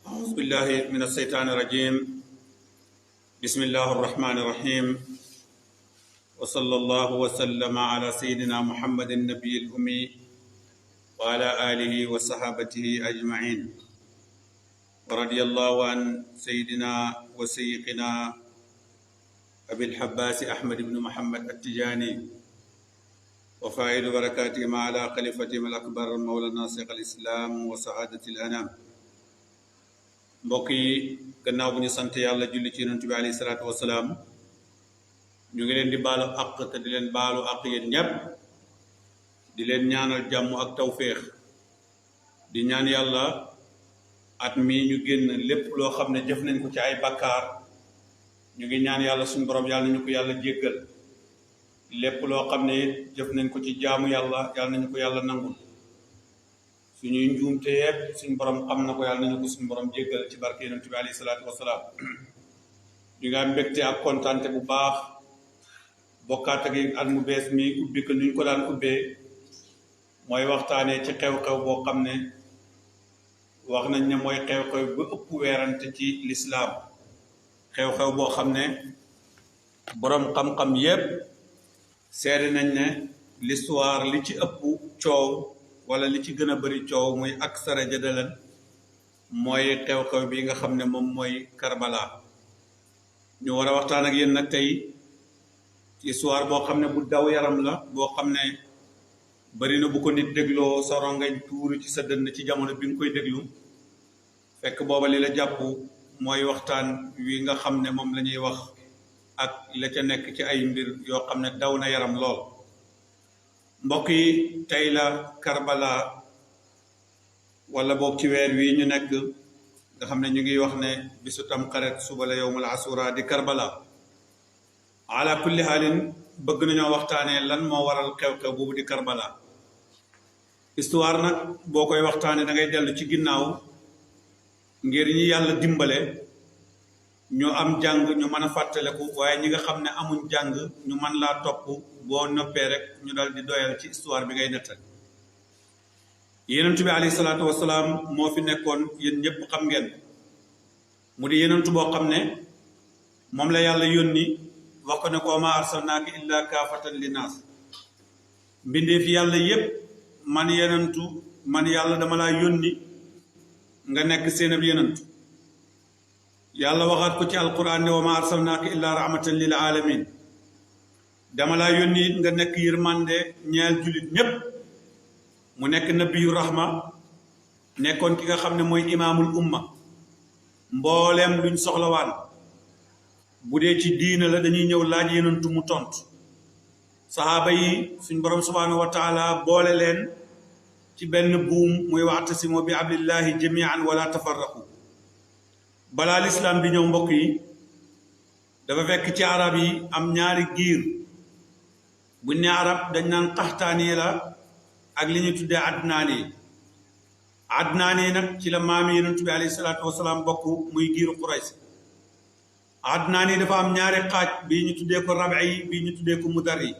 أعوذ بالله من الشيطان الرجيم. بسم الله الرحمن الرحيم. وصلى الله وسلم على سيدنا محمد النبي الأمي وعلى آله وصحابته أجمعين. ورضي الله عن سيدنا وسيقنا أبي الحباس أحمد بن محمد التجاني وفائد بركاتهم على خليفتهم الأكبر مولانا شيخ الإسلام وسعادة الأنام. mbokk yi gannaaw bu ñu sant yàlla julli ci yonent bi alayhi salaatu wasalaam ñu ngi leen di baalu àq te di leen baalu àq yéen ñépp di leen ñaanal jàmm ak tawféex di ñaan yàlla at mii ñu génn lépp loo xam ne jëf nañ ko ci ay bakkaar ñu ngi ñaan yàlla suñu borom yàlla nañu ko yàlla jéggal lépp loo xam ne jëf nañ ko ci jaamu yàlla yàlla nañu ko yàlla nangul suñuy njuumte yépp suñu borom xam na ko yàlla nañu ko suñu borom jéggal ci barke yonent bi alayhi salaatu wasalaam ñu ngi am mbégte ak kontaante bu baax bokkaat ak at mu bees mi ubbi ko nuñ ko daan ubbee mooy waxtaanee ci xew-xew boo xam ne wax nañ ne mooy xew-xew bu ëpp weerante ci lislaam xew-xew boo xam ne borom xam-xam yépp seede nañ ne l'histoire li ci ëpp coow wala li ci gën a bari coow muy aksara jadalan mooy xew-xew bi nga xam ne moom mooy Karbala ñu war a waxtaan ak yéen nag tey ci histoire boo xam ne bu daw yaram la boo xam ne bari na bu ko nit dégloo sa rongañ tuuru ci sa dënn ci jamono bi nga koy déglu fekk booba li la jàpp mooy waxtaan wi nga xam ne moom la ñuy wax ak la ca nekk ci ay mbir yoo xam ne daw na yaram lool mbokk yi tey la Karbala wala boog ci weer wi ñu nekk nga xam ne ñu ngi wax ne bisu tam xaret suba la yowmul asura di Karbala ala kulli haalin bëgg nañoo waxtaanee lan moo waral xew-xew boobu di Karbala histoire nag boo koy waxtaanee da ngay dellu ci ginnaaw ngir ñi yàlla dimbale ñu am jàng ñu mën a fàttaleku waaye ñi nga xam ne amuñ jàng ñu mën laa topp boo noppee rek ñu dal di doyal ci histoire bi ngay nettal yenentu bi alayhi salaatu wasalaam moo fi nekkoon yéen ñëpp xam ngeen mu di yenentu boo xam ne moom la yàlla yónni wax ko ne ko ma arsalnaaka illa kaafatan linnaas mbindee fi yàlla yépp man yenentu man yàlla dama laa yónni nga nekk seen ab yenentu yàlla waxaat ko ci alquran ne wa ma arsalnaaka illa rahmatan lil alamin dama laa yónni nga nekk yërmande ñeel jullit ñépp mu nekk nabiyu rahma nekkoon ki nga xam ne mooy imaamul umma mbooleem luñ soxlawaan bu dee ci diina la dañuy ñëw laaj yenentu mu tontu sahaaba yi suñ borom subhanahu wa taala boole leen ci benn buum muy wa'tasimu bi hablillahi jami'an wala tafarraqu balaa lislaam di ñëw mbokk yi dafa fekk ci arab yi am ñaari giir buñ ne arab dañ naan qaxtaani la ak li ñu tuddee adnaani adnaani nag ci la maami yonent bi alayhi salaatu wasalaam bokk muy giiru Quraysh adnaani dafa am ñaari xaaj bii ñu tuddee ko rabi yi bii ñu tuddee ko mudar yi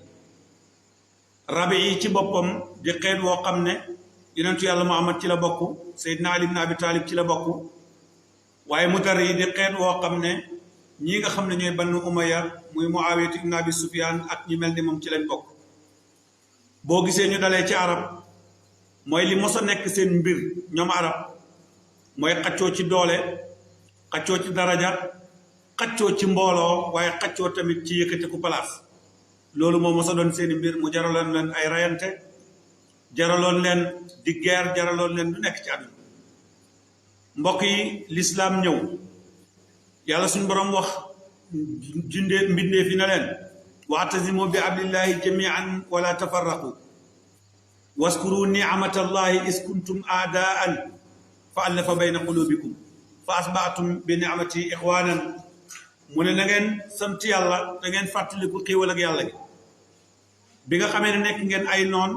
rabi yi ci boppam di xeet woo xam ne yonentu yàlla Muhammad ci la bokk Seydina Ali ibn Abi Talib ci la bokk waaye mudar yi di xeet woo xam ne ñii nga xam ne ñooy Banu Umayya muy Muawiyatu ibn Abi Sufyaan ak ñi mel ni moom ci lañ bokk boo gisee ñu dalee ci arab mooy li mos a nekk seen mbir ñoom arab mooy xaccoo ci doole xaccoo ci daraja xaccoo ci mbooloo waaye xaccoo tamit ci yëkkate ku place loolu moo mos a doon seen mbir mu jaraloon leen ay rayante jaraloon leen di guerre jaraloon leen du nekk ci àdduna mbokk yi lislaam ñëw yàlla suñu borom wax jundee mbindee fi na leen wa'tasimu bi hablillahi jami'an wala tafarraqu waskuru ni'matallahi is kuntum a'da'an fa allafa bayna qulubikum fa asbahtum bi ni'mati ikhwanan mu ne na ngeen sant yàlla da ngeen fàttaliku xéewal ak yàlla gi bi nga xamee ne nekk ngeen ay noon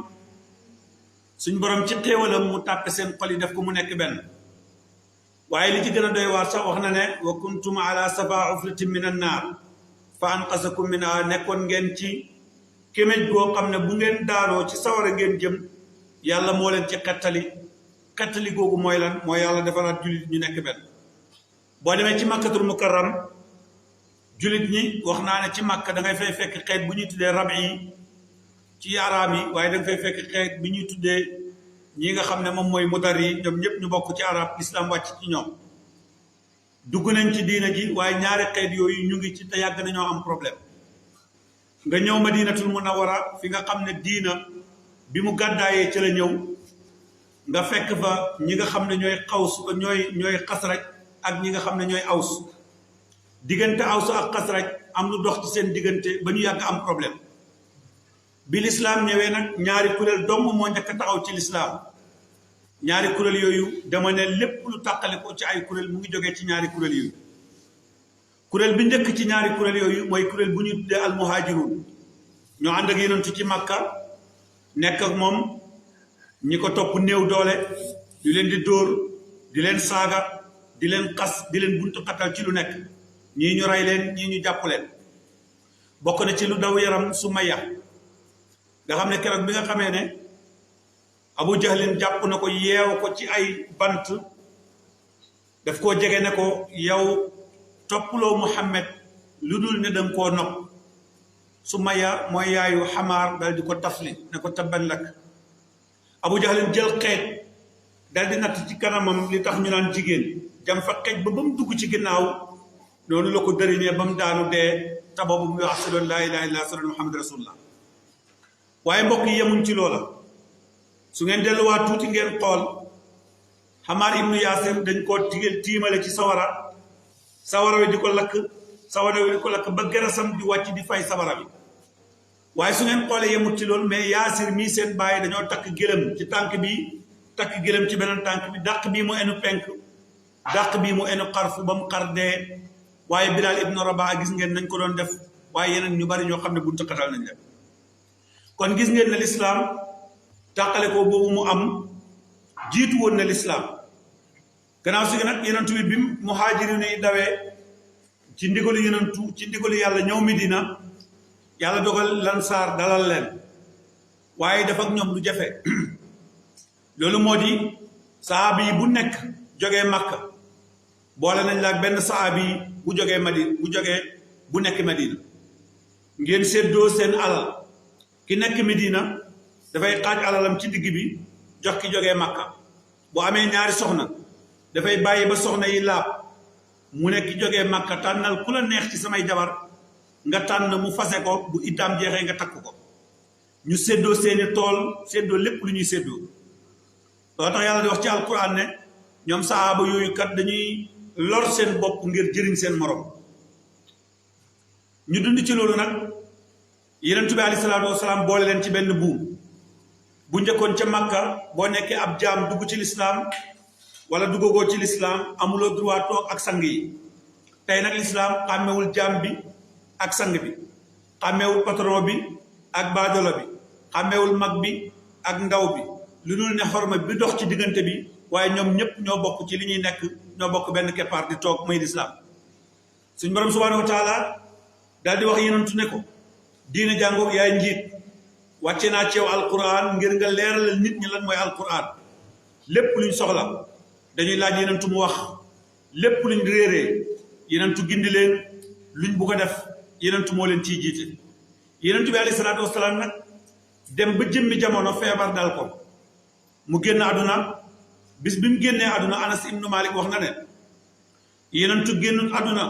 suñ borom ci xéewalam mu tàppe seen xol yi def ko mu nekk benn waaye li ci gën a doy waar sax wax na ne wa kuntum ala safa ufratin min an naar fa anqasakum minha nekkoon ngeen ci kéméj goo xam ne bu ngeen daanoo ci sawara ngeen jëm yàlla moo leen ci xettali googu mooy lan mooy yàlla defaraat jullit ñu nekk benn boo demee ci makkatul mukarram jullit ñi wax naa ne ci makka da ngay fay fekk xeet bu ñuy tuddee rab yi ci araam yi waaye da nga fay fekk xeet bi ñuy tuddee ñi nga xam ne moom mooy mudar yi ñoom ñëpp ñu bokk ci arab islam wàcc ci ñoom dugg nañ ci diina ji waaye ñaari xeet yooyu ñu ngi ci te yàgg nañoo am problème nga ñëw madinatul munawwara fi nga xam ne diina bi mu gàddaayee ci la ñëw nga fekk fa ñi nga xam ne ñooy xaws ñooy xasraj ak ñi nga xam ne ñooy aws diggante aws ak xasraj am lu dox ci seen diggante ba ñu yàgg am problème bi lislaam ñëwee nag ñaari kuréel dong moo njëkk a taxaw ci lislaam ñaari kuréel yooyu dama ne lépp lu tàqale ko ci ay kuréel mu ngi jógee ci ñaari kuréel yooyu kuréel bi njëkk ci ñaari kuréel yooyu mooy kuréel bu ñu tuddee almuhaajiruun ñoo ànd ak yonent ci makka nekk ak moom ñi ko topp néew doole di leen di dóor di leen saaga di leen xas di leen buntu xatal ci lu nekk ñii ñu rey leen ñii ñu jàpp leen bokk na ci lu daw yaram Sumayya nga xam ne keroog bi nga xamee ne Abu Jahlin jàpp na ko yeew ko ci ay bant daf koo jege ne ko yow toppuloo Muhammad lu dul ne danga koo nopp Sumayya mooy yaayu Xamaar dal di ko tafli ne ko tabban lak Abu Jahlin jël xeej dal di natt ci kanamam li tax ñu naan jigéen jam fa xeej ba mu dugg ci ginnaaw noonu la ko dëriñee ba mu daanu dee te boobu muy wax ashhadu an laa ilaaha illallaah ashhadu anna Muhammadan rasulullah waaye mbokk yi yemuñ ci loola su ngeen delluwaat tuuti ngeen xool Xamaar ibnu Yaasir dañ koo tiimale ci sawara wi di ko lakk ba gerasam di wàcc di fay sawara bi waaye su ngeen xoolee yemut ci loolu mais Yaasir mii seen bàyyi dañoo takk gëlëm ci tànk bi takk gëlëm ci beneen tànk bi dàq bii mu enu penk dàq bii mu enu xarfu ba mu xar dee waaye Bilaal ibnu Rabaa gis ngeen nañ ko doon def waaye yeneen ñu bari ñoo xam ne buntu xatal nañ leen kon gis ngeen ne lislaam tàqale ko boobu mu am jiitu woon na lislaam gannaaw si nag yonent bi bi muhaajiriin yi dawee ci ndigalu yàlla ñëw Medina yàlla dogal lansaar dalal leen waaye def ak ñoom lu jafe loolu moo di sahaaba yi bu nekk jógee Makka boole nañ la ak benn sahaaba yi bu nekk Medina ngeen séddoo seen alal ki nekk Medina dafay xaaj alalam ci digg bi jox ki jógee Makka bu amee ñaari soxna dafay bàyyi ba soxna yi laab mu ne ki jógee Makka tànnal ku la neex ci samay jabar nga tànn mu fase ko bu itam jeexee nga takk ko ñu séddoo seeni tool séddoo lépp lu ñuy séddoo loo tax yàlla di wax ci alquran ne ñoom sahaaba yooyu kat dañuy lor seen bopp ngir jëriñ seen morom ñu dund ci loolu nag Yonent bi alayhi salaatu wasalaam boole leen ci benn buum bu njëkkoon ca Makka boo nekkee ab jaam dugg ci lislaam wala duggagoo ci lislaam amuloo droit toog ak sang yi tey nag lislaam xàmmewul jaam bi ak sang bi xàmmewul patron bi ak baadolo bi xàmmewul mag bi ak ndaw bi lu dul ne xorma bi dox ci diggante bi waaye ñoom ñëpp ñoo bokk ci li ñuy nekk ñoo bokk benn keppaar di toog muy lislaam suñ borom subhaanahu wa taala daal di wax yenentu ne ko diine jàngoog yaay njiit wàcce naa ceew alquran ngir nga leeralal nit ñi lan mooy alquran lépp luñ soxla dañuy laaj yenentu mu wax lépp luñ réeree yenentu gindi leen luñ bugg a def yenentu moo leen ciy jiite yenentu bi alayhi salaatu wasalaam nag dem ba jëmmi jamono feebar dal ko mu génn àdduna bis bi mu génnee àdduna Anas ibnu Malik wax na ne yenentu génnul àdduna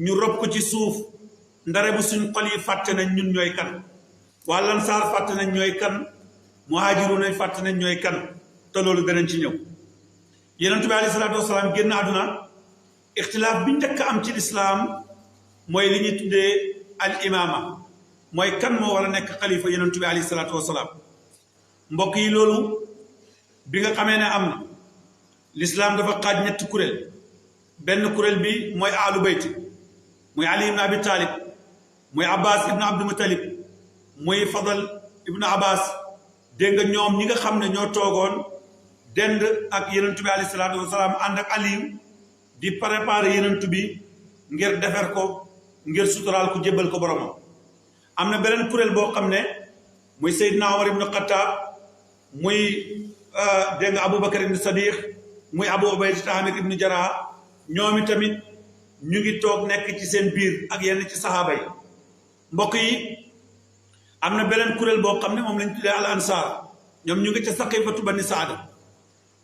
ñu rob ko ci suuf ndare bu suñ xol yi fàtte nañ ñun ñooy kan waa Lansaar fàtte nañ ñooy kan muhaajiruun nañ fàtte nañ ñooy kan te loolu danañ ci ñëw yenentu bi alayhi salaatu wasalaam génn àdduna ixtilaaf bi njëkk am ci lislaam mooy li ñuy tuddee al imaama mooy kan moo war a nekk xalifa yenentu bi alayhi salaatu wasalaam mbokk yi loolu bi nga xamee ne am na lislaam dafa xaaj ñetti kuréel benn kuréel bi mooy aalu bayti muy Ali ibn Abi Talib muy Abbas ibn Abdul Muttalib muy Fadal ibn Abbas dégg nga ñoom ñi nga xam ne ñoo toogoon dend ak yenentu bi alayhi salaatu wasalaam ànd ak Aliyu di préparer yenentu bi ngir defer ko ngir suturaal ko jébbal ko boromam am na beneen kuréel boo xam ne muy Seydina Omar ibnu Xattaab muy dégg nga Aboubacar ibnu Sadiq muy Abu Ubayda Amir ibnu Jarrah ñoomi tamit ñu ngi toog nekk ci seen biir ak yenn ci saxaaba yi mbokk yi am na beneen kuréel boo xam ne moom lañ tuddee al ansar ñoom ñu ngi ca Saqifatu Bani Saad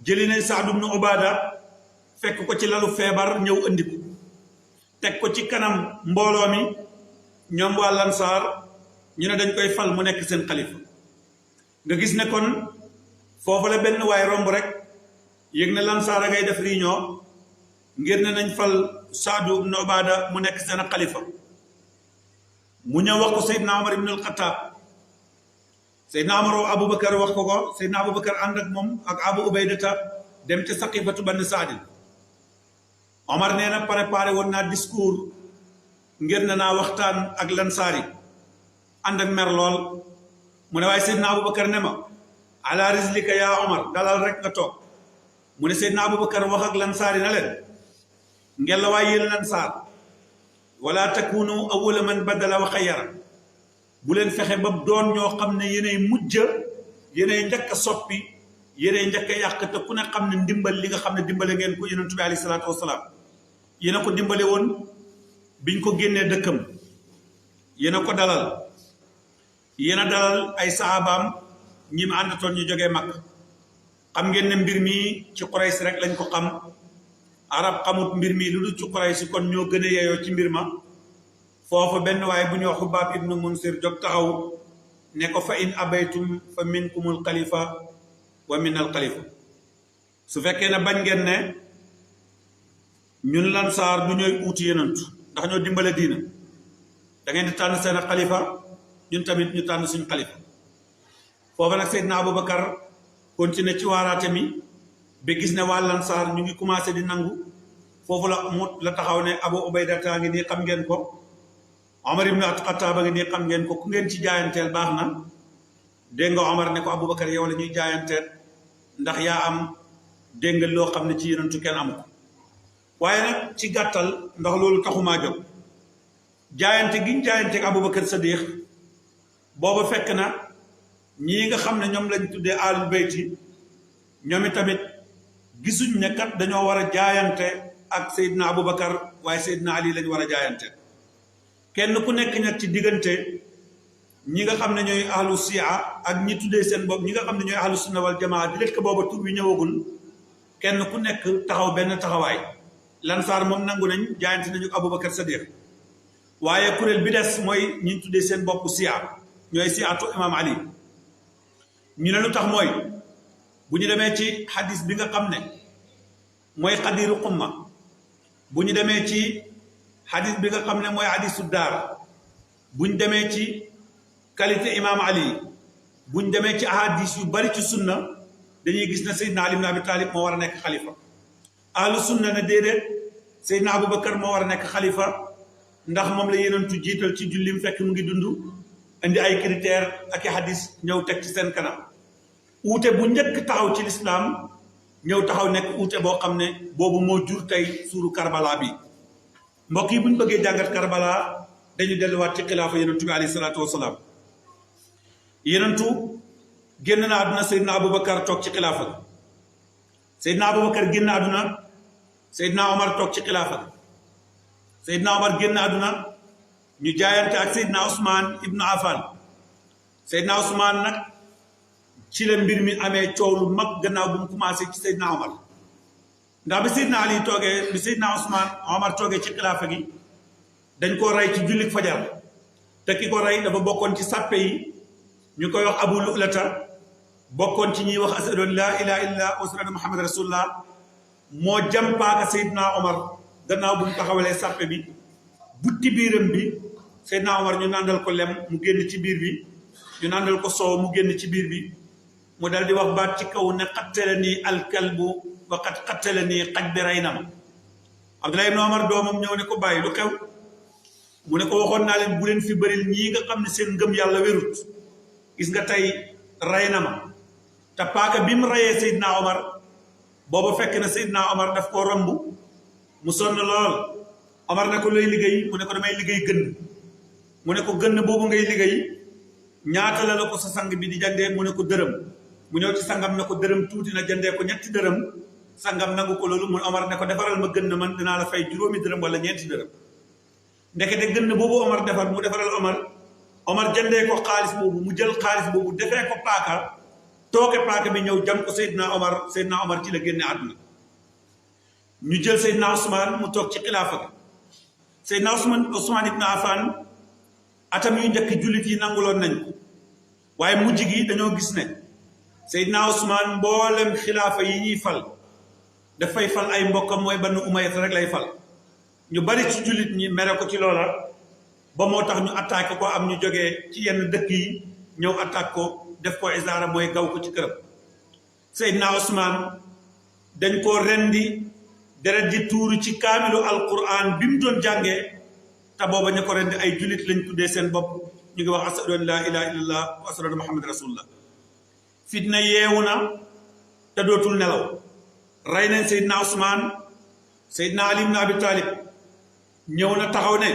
jëli nañ Saad ibnu Ubaada fekk ko ci lalu feebar ñëw andi ko teg ko ci kanam mbooloo mi ñoom waa lansaar ñu ne dañ koy fal mu nekk seen xalifa nga gis ne kon foofu la benn waay romb rek yëg ne lansaar a ngay def réunion ngir ne nañ fal Saad ibnu Ubaada mu nekk seen xalifa mu ñëw wax ko Seydina Omar ibn al-Khattab Seydina Omar Aboubacar wax ko ko Seydina Aboubacar ànd ak moom ak Abu Ubaydata dem ca Saqifatu Bani Saad Omar nee na préparé woon naa discours ngir ne naa waxtaan ak lansaar yi ànd ak mer lool mu ne waaye Seydina Aboubacar ne ma ala rizlika yaa Omar dalal rek nga toog mu ne Seydina Aboubacar wax ak lansaar yi na leen ngel la waaye yéen lansaar wala takunu awwala man badala wa xayyara bu leen fexe ba doon ñoo xam ne yéenay mujj yéenay njëkk a soppi yéenay njëkk a yàq te ku ne xam ne ndimbal li nga xam ne dimbale ngeen ko yonent bi alayhi salaatu wasalaam yéen a ko dimbale woon biñ ko génnee dëkkam yéen a ko dalal yéen a dalal ay sahabaam ñi ma àndatoon ñu jógee mag xam ngeen ne mbir mi ci Quraysh rek lañ ko xam arab xamut mbir mi lu dul ci Quraysh kon ñoo gën a yeeyoo ci mbir ma foofu benn waaye bu ñuy wax Xubaab ibnu Munsir jóg taxaw ne ko fa in abaytum fa minkumul xalifa wa minal xalifa su fekkee ne bañ ngeen ne ñun lansaar du ñooy uuti yenantu ndax ñoo dimbale diina da ngeen di tànn seen xalifa ñun tamit ñu tànn suñu xalifa foofu nag Seydina Aboubacar continué ci waaraate mi ba gis ne waa lansaar ñu ngi commencé di nangu foofu la taxaw ne Abu Ubaydata ngi nii xam ngeen ko Omar ibn Khattab ngi nii xam ngeen ko ku ngeen ci jaayanteel baax na dégg nga Omar ne ko Aboubacar yow la ñuy jaayanteel ndax yaa am dégg nga loo xam ne ci yenantu kenn amu ko waaye nag ci gàttal ndax loolu taxumaa jóg jaayante giñ jaayante ak Aboubacar Sadiq booba fekk na ñii nga xam ne ñoom lañ tuddee ahlul bayti ñoom tamit gisuñ ne kat dañoo war a jaayante ak Seydina Aboubacar waaye Seydina Ali lañ war a jaayante kenn ku nekk nag ci diggante ñi nga xam ne ñooy ahlu siya ak ñi tuddee seen bopp ñi nga xam ne ñooy ahlu sunna wal jamaa di lekk booba tur bi ñëwagul kenn ku nekk taxaw benn taxawaay lansaar moom nangu nañ jaayante nañu ak Aboubacar Sadiq waaye kuréel bi des mooy ñi tuddee seen bopp siya ñooy siyaatu imam Ali ñu ne lu tax mooy bu ñu demee ci xadis bi nga xam ne mooy xadiru xumma bu ñu demee ci xadis bi nga xam ne mooy xadisu daar bu ñu demee ci qualité imam Ali bu ñu demee ci ahadis yu bari ci sunna dañuy gis ne Seydina Ali ibn Abi Talib moo war a nekk xalifa ahlu sunna ne déedéet Seydina Aboubacar moo war a nekk xalifa ndax moom la yenentu jiital ci jullim fekk mu ngi dund indi ay critères ak i hadis ñëw teg ci seen kanam uute bu njëkk taxaw ci lislaam ñëw taxaw nekk uute boo xam ne boobu moo jur tey suuru Karbala bi mbokk yi bu ñu bëggee jàngat Karbala dañu delluwaat ci xilaafa yenentu bi alayhi salaatu wasalaam yenentu génn na àdduna Seydina Aboubacar toog ci xilaafa ga Seydina Aboubacar génn àdduna Seydina Omar toog ci xilaafa ga Seydina Omar génn àdduna ñu jaayante ak Seydina Ousmane ibnu Affan Seydina Ousmane nag ci la mbir mi amee coow lu mag gannaaw bu mu commencé ci Seydina Omar ndax bi Seydina Ali toogee bi Seydina Ousmane Omar toogee ci xilaafa gi dañ koo rey ci jullik fajar te ki ko rey dafa bokkoon ci sàppe yi ñu koy wax Abu Lu'lata bokkoon ci ñuy wax ashadu an laa ilaha illa wa ashadu anna Muhammad rasulullah moo jam paaka Seydina Omar gannaaw bu mu taxawalee sàppe bi butti biiram bi Seydina Omar ñu nàndal ko lem mu génn ci biir bi ñu nàndal ko soow mu génn ci biir bi mu dal di wax baat ci kaw ne xattala nii alkalbu wa qad xattala nii xaj bi rey na ma Abdullah ibn Omar doomam ñëw ne ko bàyyi lu xew mu ne ko waxoon naa leen bu leen fi bëril ñii nga xam ne seen ngëm yàlla wérut gis nga tey rey na ma te paaka bi mu reyee Seydina Omar booba fekk na Seydina Omar daf koo romb mu sonn lool Omar ne ko looy liggéey mu ne ko damay liggéey gën mu ne ko gënn boobu ngay liggéey ñaata la ko sa sang bi di jëndee mu ne ko dërëm mu ñëw ci sangam ne ko dërëm tuuti na jëndee ko ñetti dërëm sangam nangu ko loolu mu Omar ne ko defaral ma gënn man dinaa la fay juróomi dërëm wala ñeenti dërëm ndekete gënn boobu Omar defar mu defaral Omar jëndee ko xaalis boobu mu jël xaalis boobu defee ko paaka tooke paaka bi ñëw jam ko Seydina Omar ci la génne àdduna ñu jël Seydina Ousmane mu toog ci xilaafa ga Seydina Ousmane ibn Affan atam yu njëkk jullit yi nanguloon nañ ko waaye mujj gi dañoo gis ne Seydina Ousmane mboolem xilaafa yi ñuy fal dafay fal ay mbokkam mooy Banu Umayya rek lay fal ñu bari ci jullit ñi mere ko ci loola ba moo tax ñu attaqué ko am ñu jógee ci yenn dëkk yi ñëw attaque ko def ko isaara mooy gaw ko ci këram Seydina Ousmane dañ koo rendi deret ji tuuru ci kaamilu alquran bi mu doon jàngee te booba ñu ko rendi ay jullit lañ tuddee seen bopp ñu ngi wax ashadu an laa ilaha illallah wa ashadu anna muhammad rasulullah fitna yeewu na te dootul nelaw rey nañ Seydina Ousmane Seydina Ali ibn Abi Talib ñëw na taxaw ne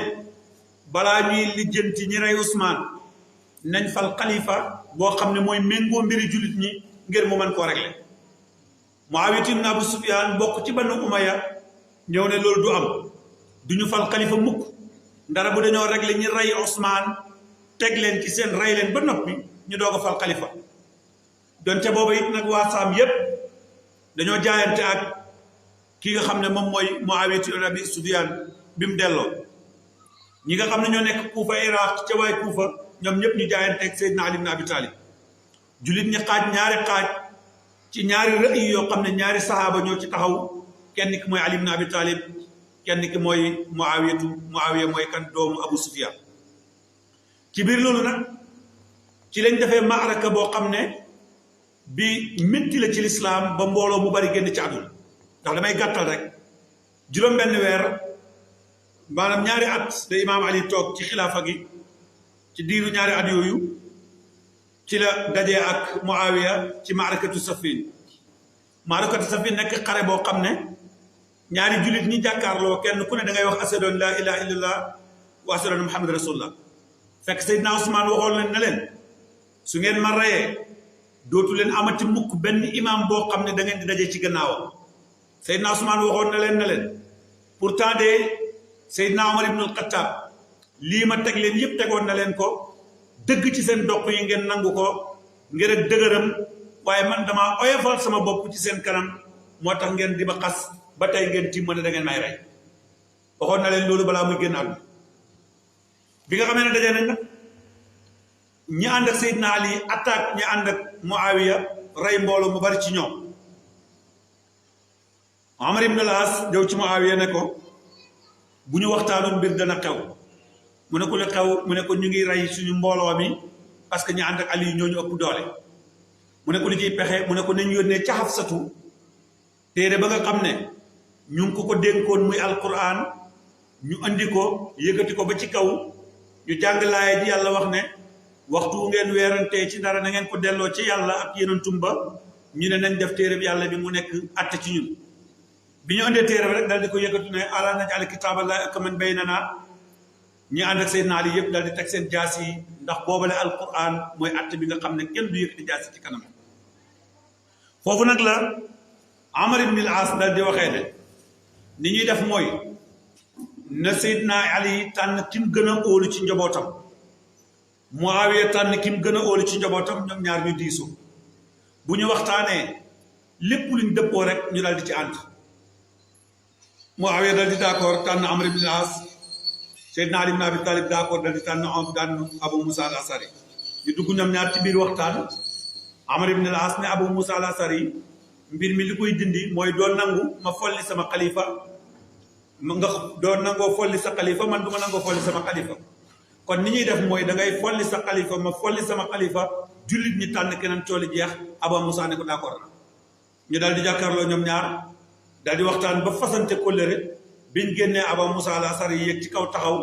balaa ñuy lijjanti ñi rey Ousmane nañ fal xalifa boo xam ne mooy méngoo mbiri jullit ñi ngir mu mën koo régler Muawiya ibn Abu Sufyan bokk ci Banu Umayya ñëw ne loolu du am du ñu fal xalifa mukk ndara bu dañoo régler ñi rey Ousmane teg leen ci seen rey leen ba noppi ñu doog a fal xalifa donte booba it nag waa Saam yépp dañoo jaayante ak ki nga xam ne moom mooy Muawiya ibn Abi Sufyan bi mu delloo ñi nga xam ne ñoo nekk Kuufa Iraq ca waay Kuufa ñoom ñëpp ñu jaayante ak Seydina Ali ibn Abi Talib jullit ñi xaaj ñaari xaaj ci ñaari rëy yoo xam ne ñaari sahaaba ñoo ci taxaw kenn ki mooy Ali ibn Abi Talib kenn ki mooy Muawiya mooy kan doomu Abu Sufyan ci biir loolu nag ci lañ defee maaraka boo xam ne bi métti la ci lislaam ba mbooloo mu bari génn ci àdduna ndax damay gàttal rek juróom-benn weer maanaam ñaari at da imaam Ali toog ci xilaafa gi ci diiru ñaari at yooyu ci la dajee ak Muawiya ci maarakatu Saffin nekk xare boo xam ne ñaari jullit ñi jàkkaarloo kenn ku ne da ngay wax ashadu an laa ilaha illallah wa ashadu anna muhammad rasulullah fekk Seydina Ousmane waxoon leen ne leen su ngeen ma reyee dootu leen amati mukk benn imam boo xam ne da ngeen di daje ci gannaawam Seydina Ousmane waxoon na leen pourtant de Seydina Omar ibn al-Khattab lii ma teg leen yëpp tegoon na leen ko dëgg ci seen doq yi ngeen nangu ko ngir ak dëgëram waaye man damaa oyofal sama bopp ci seen kanam moo tax ngeen di ma xas ba tey ngeen tiim ma ne da ngeen may rey waxoon na leen loolu balaa muy génn àdduna bi nga xamee ne dajee nañ nag ñi ànd ak Seydina Ali attaque ñi ànd ak Muawiya rey mbooloo mu bari ci ñoom Amr ibn al-As ñëw ci Muawiya ne ko bu ñu waxtaanoon mbir dana xew mu ne ko lu xew mu ne ko ñu ngi rey suñu mbooloo mi parce que ñi ànd ak Ali ñoo ñu ëpp doole mu ne ko li ciy pexe mu ne ko nañ yónnee ca Hafsatu téere ba nga xam ne ñu ngi ko dénkoon muy alquran ñu andi ko yëkkati ko ba ci kaw ñu jàng laaya ji yàlla wax ne waxtu ngeen weerantee ci dara na ngeen ko delloo ci yàlla ak yonentum ba ñu ne nañ def téere bi yàlla bi mu nekk atte ci ñun bi ñu andee téere bi rek dal di ko yëkkatu ne ala naj'al kitaaballahi hukman baynana ñi ànd ak Seydina Ali yëpp dal di teg seen jaas yi ndax boobale alquran mooy atte bi nga xam ne kenn du yëkkati jaas yi ci kanam foofu nag la Amr ibn al-As dal di waxee ne ni ñuy def mooy na Seydina Ali tànn ki mu gën a óolu ci njabootam Muawiya tànn ki mu gën a óolu ci njabootam ñoom ñaar ñu diisu bu ñu waxtaanee lépp luñ dëppoo rek ñu dal di ci ànd Muawiya dal di d'accord tànn Amr ibn al-As Seydina Ali ibn Abi Talib d'accord dal di tànn Abu Musa al-Asari ñu dugg ñoom ñaar ci biir waxtaan Amr ibn al-As ne Abu Musa al-Asari mbir mi li koy dindi mooy doo nangu ma folli sama xalifa nga doo nangoo folli sa xalifa man du ma nangoo folli sama xalifa kon ni ñuy def mooy da ngay folli sa xalifa ma folli sama xalifa jullit ñi tànn keneen cooli jeex Abu Musa ne ko d'accord na ñu daal di jàkkaarloo ñoom ñaar daal di waxtaan ba fasante kóllëre biñ génnee Abu Musa al-Asari yéeg ci kaw taxaw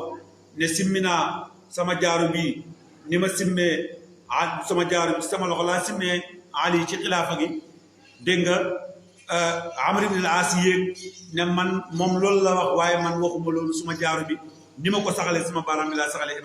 ne simmi naa sama jaaru bii ni ma simmee sama jaaru bi sama loxo laa simmee Ali ci xilaafa gi dégg nga Amr ibn al-As yéeg ne man moom loolu la wax waaye man waxuma loolu suma jaaru bi ni ma ko saxalee sama baaraam bi laa saxalee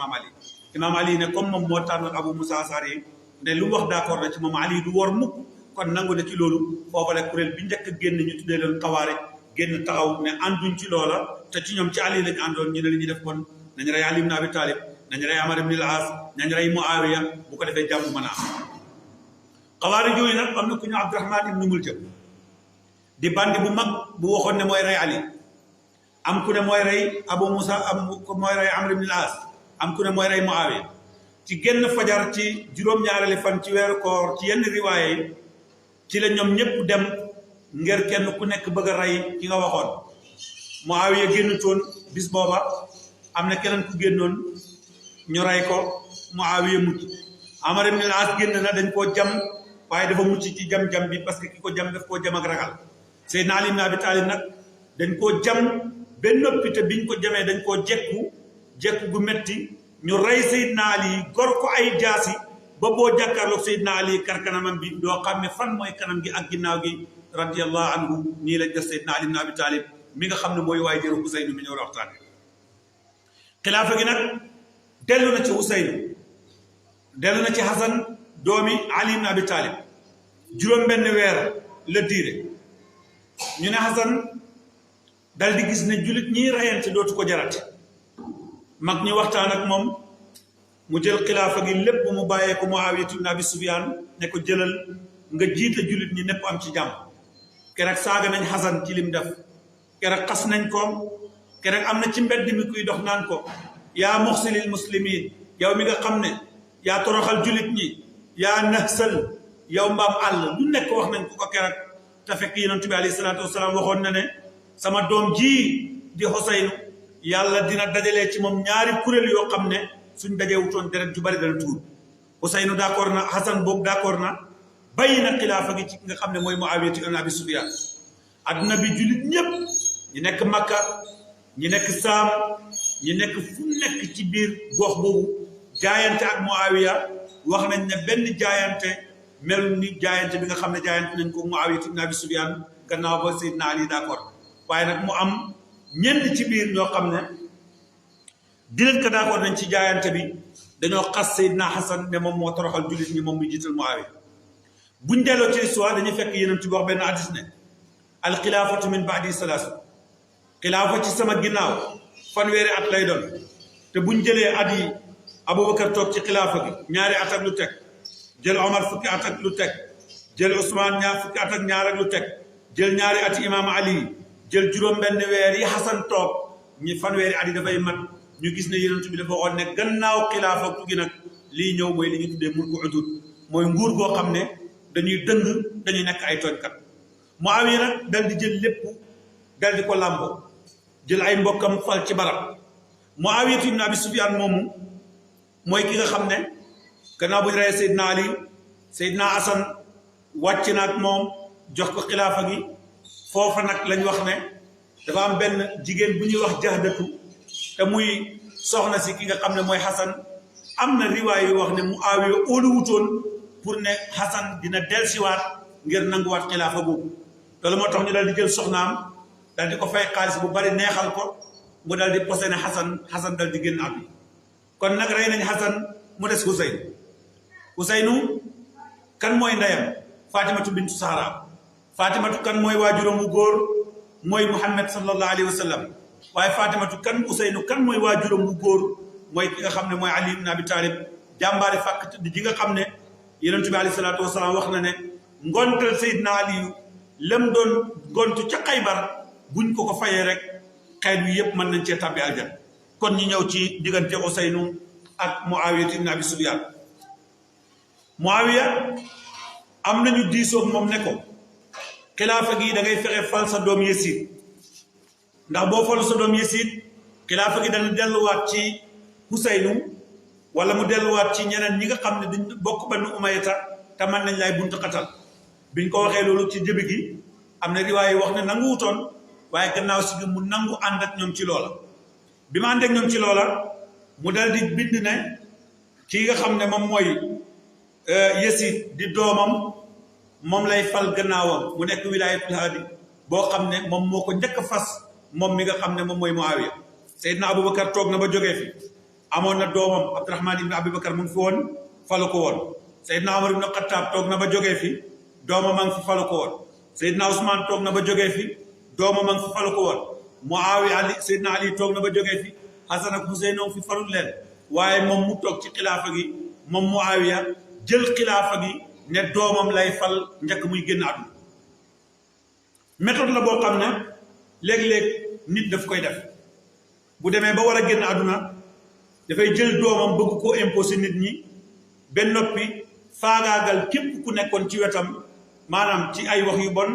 imam Ali ne comme moom moo tànnoon Abu Moussa Ashari ne lu wax d'accord na ci moom Ali du wor mukk kon nangu na ci loolu foofa la kuréel bi njëkk a génn ñu tuddee leen xawaare génn taxaw ne ànduñ ci loola te ci ñoom ci Ali lañ àndoon ñu ne li ñuy def kon nañu rey Ali ibn Abi Talib nañu rey Amar ibn al-As nañu rey Muawiya bu ko defee jàmm mën a am xawaari yooyu nag am na ku ñu Abdurahman ibn Muljam di bandi bu mag bu waxoon ne mooy rey Ali am ku ne mooy rey Abu Musa am ku mooy rey Amr ibn al-As am ku ne mooy rey Muawiya ci génn fajar ci juróom-ñaareeli fan ci weeru koor ci yenn riwaaye yi ci la ñoom ñëpp dem ngir kenn ku nekk bëgg a rey ki nga waxoon Muawiya génnutoon bis booba am na keneen ku génnoon ñu rey ko Muawiya mucc Amar ibn al-As génn na dañ koo jam waaye dafa mucc ci jam-jam bi parce que ki ko jam daf koo jam ak ragal Seydina Ali ibn Abi Talib nag dañ koo jam benn noppi te biñ ko jamee dañ koo jekku gu metti ñu rey Seydina Ali gor ko ay jaasi ba boo jàkkaarloog Seydina Ali karkanamam bi doo xam ne fan mooy kanam gi ak ginnaaw gi radiyallahu anhu nii lañ def Seydina Ali ibn Abi Talib mi nga xam ne mooy waaye jëru Ousseynou mi ñëw la waxtaane xilaafa gi nag dellu na ci Ousseynou dellu na ci Hasan doomi Ali ibn Abi Talib juróom benn weer la diire ñu ne Hasan dal di gis ne jullit ñiy reyante dootu ko jarate mag ñi waxtaan ak moom mu jël xilaafa gi lépp mu bàyyee ko Muawiya ibn Abi Sufyaan ne ko jëlal nga jiite jullit ñi népp am ci jàmm keroog saaga nañ Hasan ci lim def keroog xas nañ ko keroog am na ci mbedd mi kuy dox naan ko yaa muxsilil muslimin yow mi nga xam ne yaa toroxal jullit ñi yaa naxsal yow mbaam àll lu nekk wax nañ ko keroog te fekk yonent bi alayhi salaatu wasalaam waxoon na ne sama doom ji di Xuseynu yàlla dina dajalee ci moom ñaari kuréel yoo xam ne suñ dajee wutoon deret ju bari dana tuur Xuseynu d'accord na Hasan boobu d'accord na bàyyi na xilaafa gi ci nga xam ne mooy Muawiya ibn Abi Sufyaan adduna bi jullit ñëpp ñi nekk Makka ñi nekk Saam ñi nekk fu nekk ci biir gox boobu jaayante ak Muawiya wax nañ ne benn jaayante mel ni jaayante bi nga xam ne jaayante nañ ko Muawiya ibn Abi Sufyaan gannaaw ba Seydina Ali d'accord waaye nag mu am ñenn ci biir ñoo xam ne dileen ko d'accord nañ ci jaayante bi dañoo xas Seydina Hasan ne moom moo toroxal jullit ñi moom muy jiital Muawiya buñ delloo ci histoire dañuy fekk yeneen ci wax benn hadis ne al xilaafatu min baadi salaas xilaafa ci sama ginnaaw fanweeri at lay doon te buñ jëlee at yi Aboubacar toog ci xilaafa gi ñaari at ak lu teg jël Omar fukki at ak lu teg jël Ousmane fukki at ak ñaar ak lu teg jël ñaari at yi Imaam Ali jël juróom-benn weer yi Hasan toog ñi fanweeri at yi dafay mat ñu gis ne Yonent bi dafa waxoon ne gannaaw xilaafa gi nag lii ñëw mooy li ñu tuddee mulku udud mooy nguur goo xam ne dañuy dëng dañuy nekk ay tooñkat Muawiya nag dal di jël lépp dal di ko làmboo jël ay mbokkam fal ci barab Muawiya ibn Abi Sufyaan moomu mooy ki nga xam ne gannaaw bu ñu reyee Seydina Ali Seydina Hasan wàcc na ak moom jox ko xilaafa gi foofa nag lañ wax ne dafa am benn jigéen bu ñuy wax jahdatu te muy soxna si ki nga xam ne mooy Hasan am na riwaay yu wax ne Muawiya óolu wutoon pour ne Hasan dina delsiwaat ngir nanguwaat xilaafa boobu loolu moo tax ñu dal di jël soxnaam dal di ko fay xaalis bu bari neexal ko mu dal di posé ne Hasan dal di génn àdduna kon nag rey nañ Hasan mu des Huseynu kan mooy ndeyam Fatimatu bintu Sahra Fatimatu kan mooy waajuram wu góor mooy Muhammad sallallahu alayhi wa sallam waaye Fatimatu kan Huseynu kan mooy waajuram wu góor mooy ki nga xam ne mooy Ali ibn Abi Talib jàmbaari fàkk di ji nga xam ne Yonent bi alayhi salaatu wasalaam wax na ne ngontal Seydina Aliyu lam doon gontu ca Xaybar buñ ko fayee rek xeet wi yëpp mën nañ cee tàbbi aljan kon ñu ñëw ci diggante Ousseynou ak Muawiya ibn Abi Sufyaan Muawiya am nañu diisoog moom ne ko xilaafa gi da ngay fexe fal sa doom Yasiid ndax boo fal sa doom Yasiid xilaafa gi dana delluwaat ci Ousseynou wala mu delluwaat ci ñeneen ñi nga xam ne dañ bokk Banu Umayya te mën nañ lay buntu xatal biñ ko waxee loolu ci jëbi gi am na riwaay wax ne nangu wutoon waaye gannaaw si gi mu nangu ànd ak ñoom ci loola bi ma ànd ak ñoom ci loola mu dal di bind ne kii nga xam ne moom mooy Yasiid di doomam moom lay fal gannaawam mu nekk wilaayatul haadi boo xam ne moom moo ko njëkk a fas moom mi nga xam ne moom mooy Muawiya Seydina Aboubacar toog na ba jógee fi amoon na doomam Abdurahman ibn Aboubacar mu ngi fi woon falu ko woon Seydina Omar ibn Khattab toog na ba jógee fi doomam a ngi fi falu ko woon Seydina Ousmane toog na ba jógee fi doomam a ngi fi falu ko woon Muawiya Ali Seydina Ali toog na ba jógee fi Hasan ak Huseyn fi farul leen waaye moom mu toog ci xilaafa gi moom Muawiya jël xilaafa gi ne doomam lay fal njëkk muy génn àdduna méthode la boo xam ne léeg-léeg nit daf koy def bu demee ba war a génn àdduna dafay jël doomam bëgg koo imposer nit ñi ba noppi faagaagal képp ku nekkoon ci wetam maanaam ci ay wax yu bon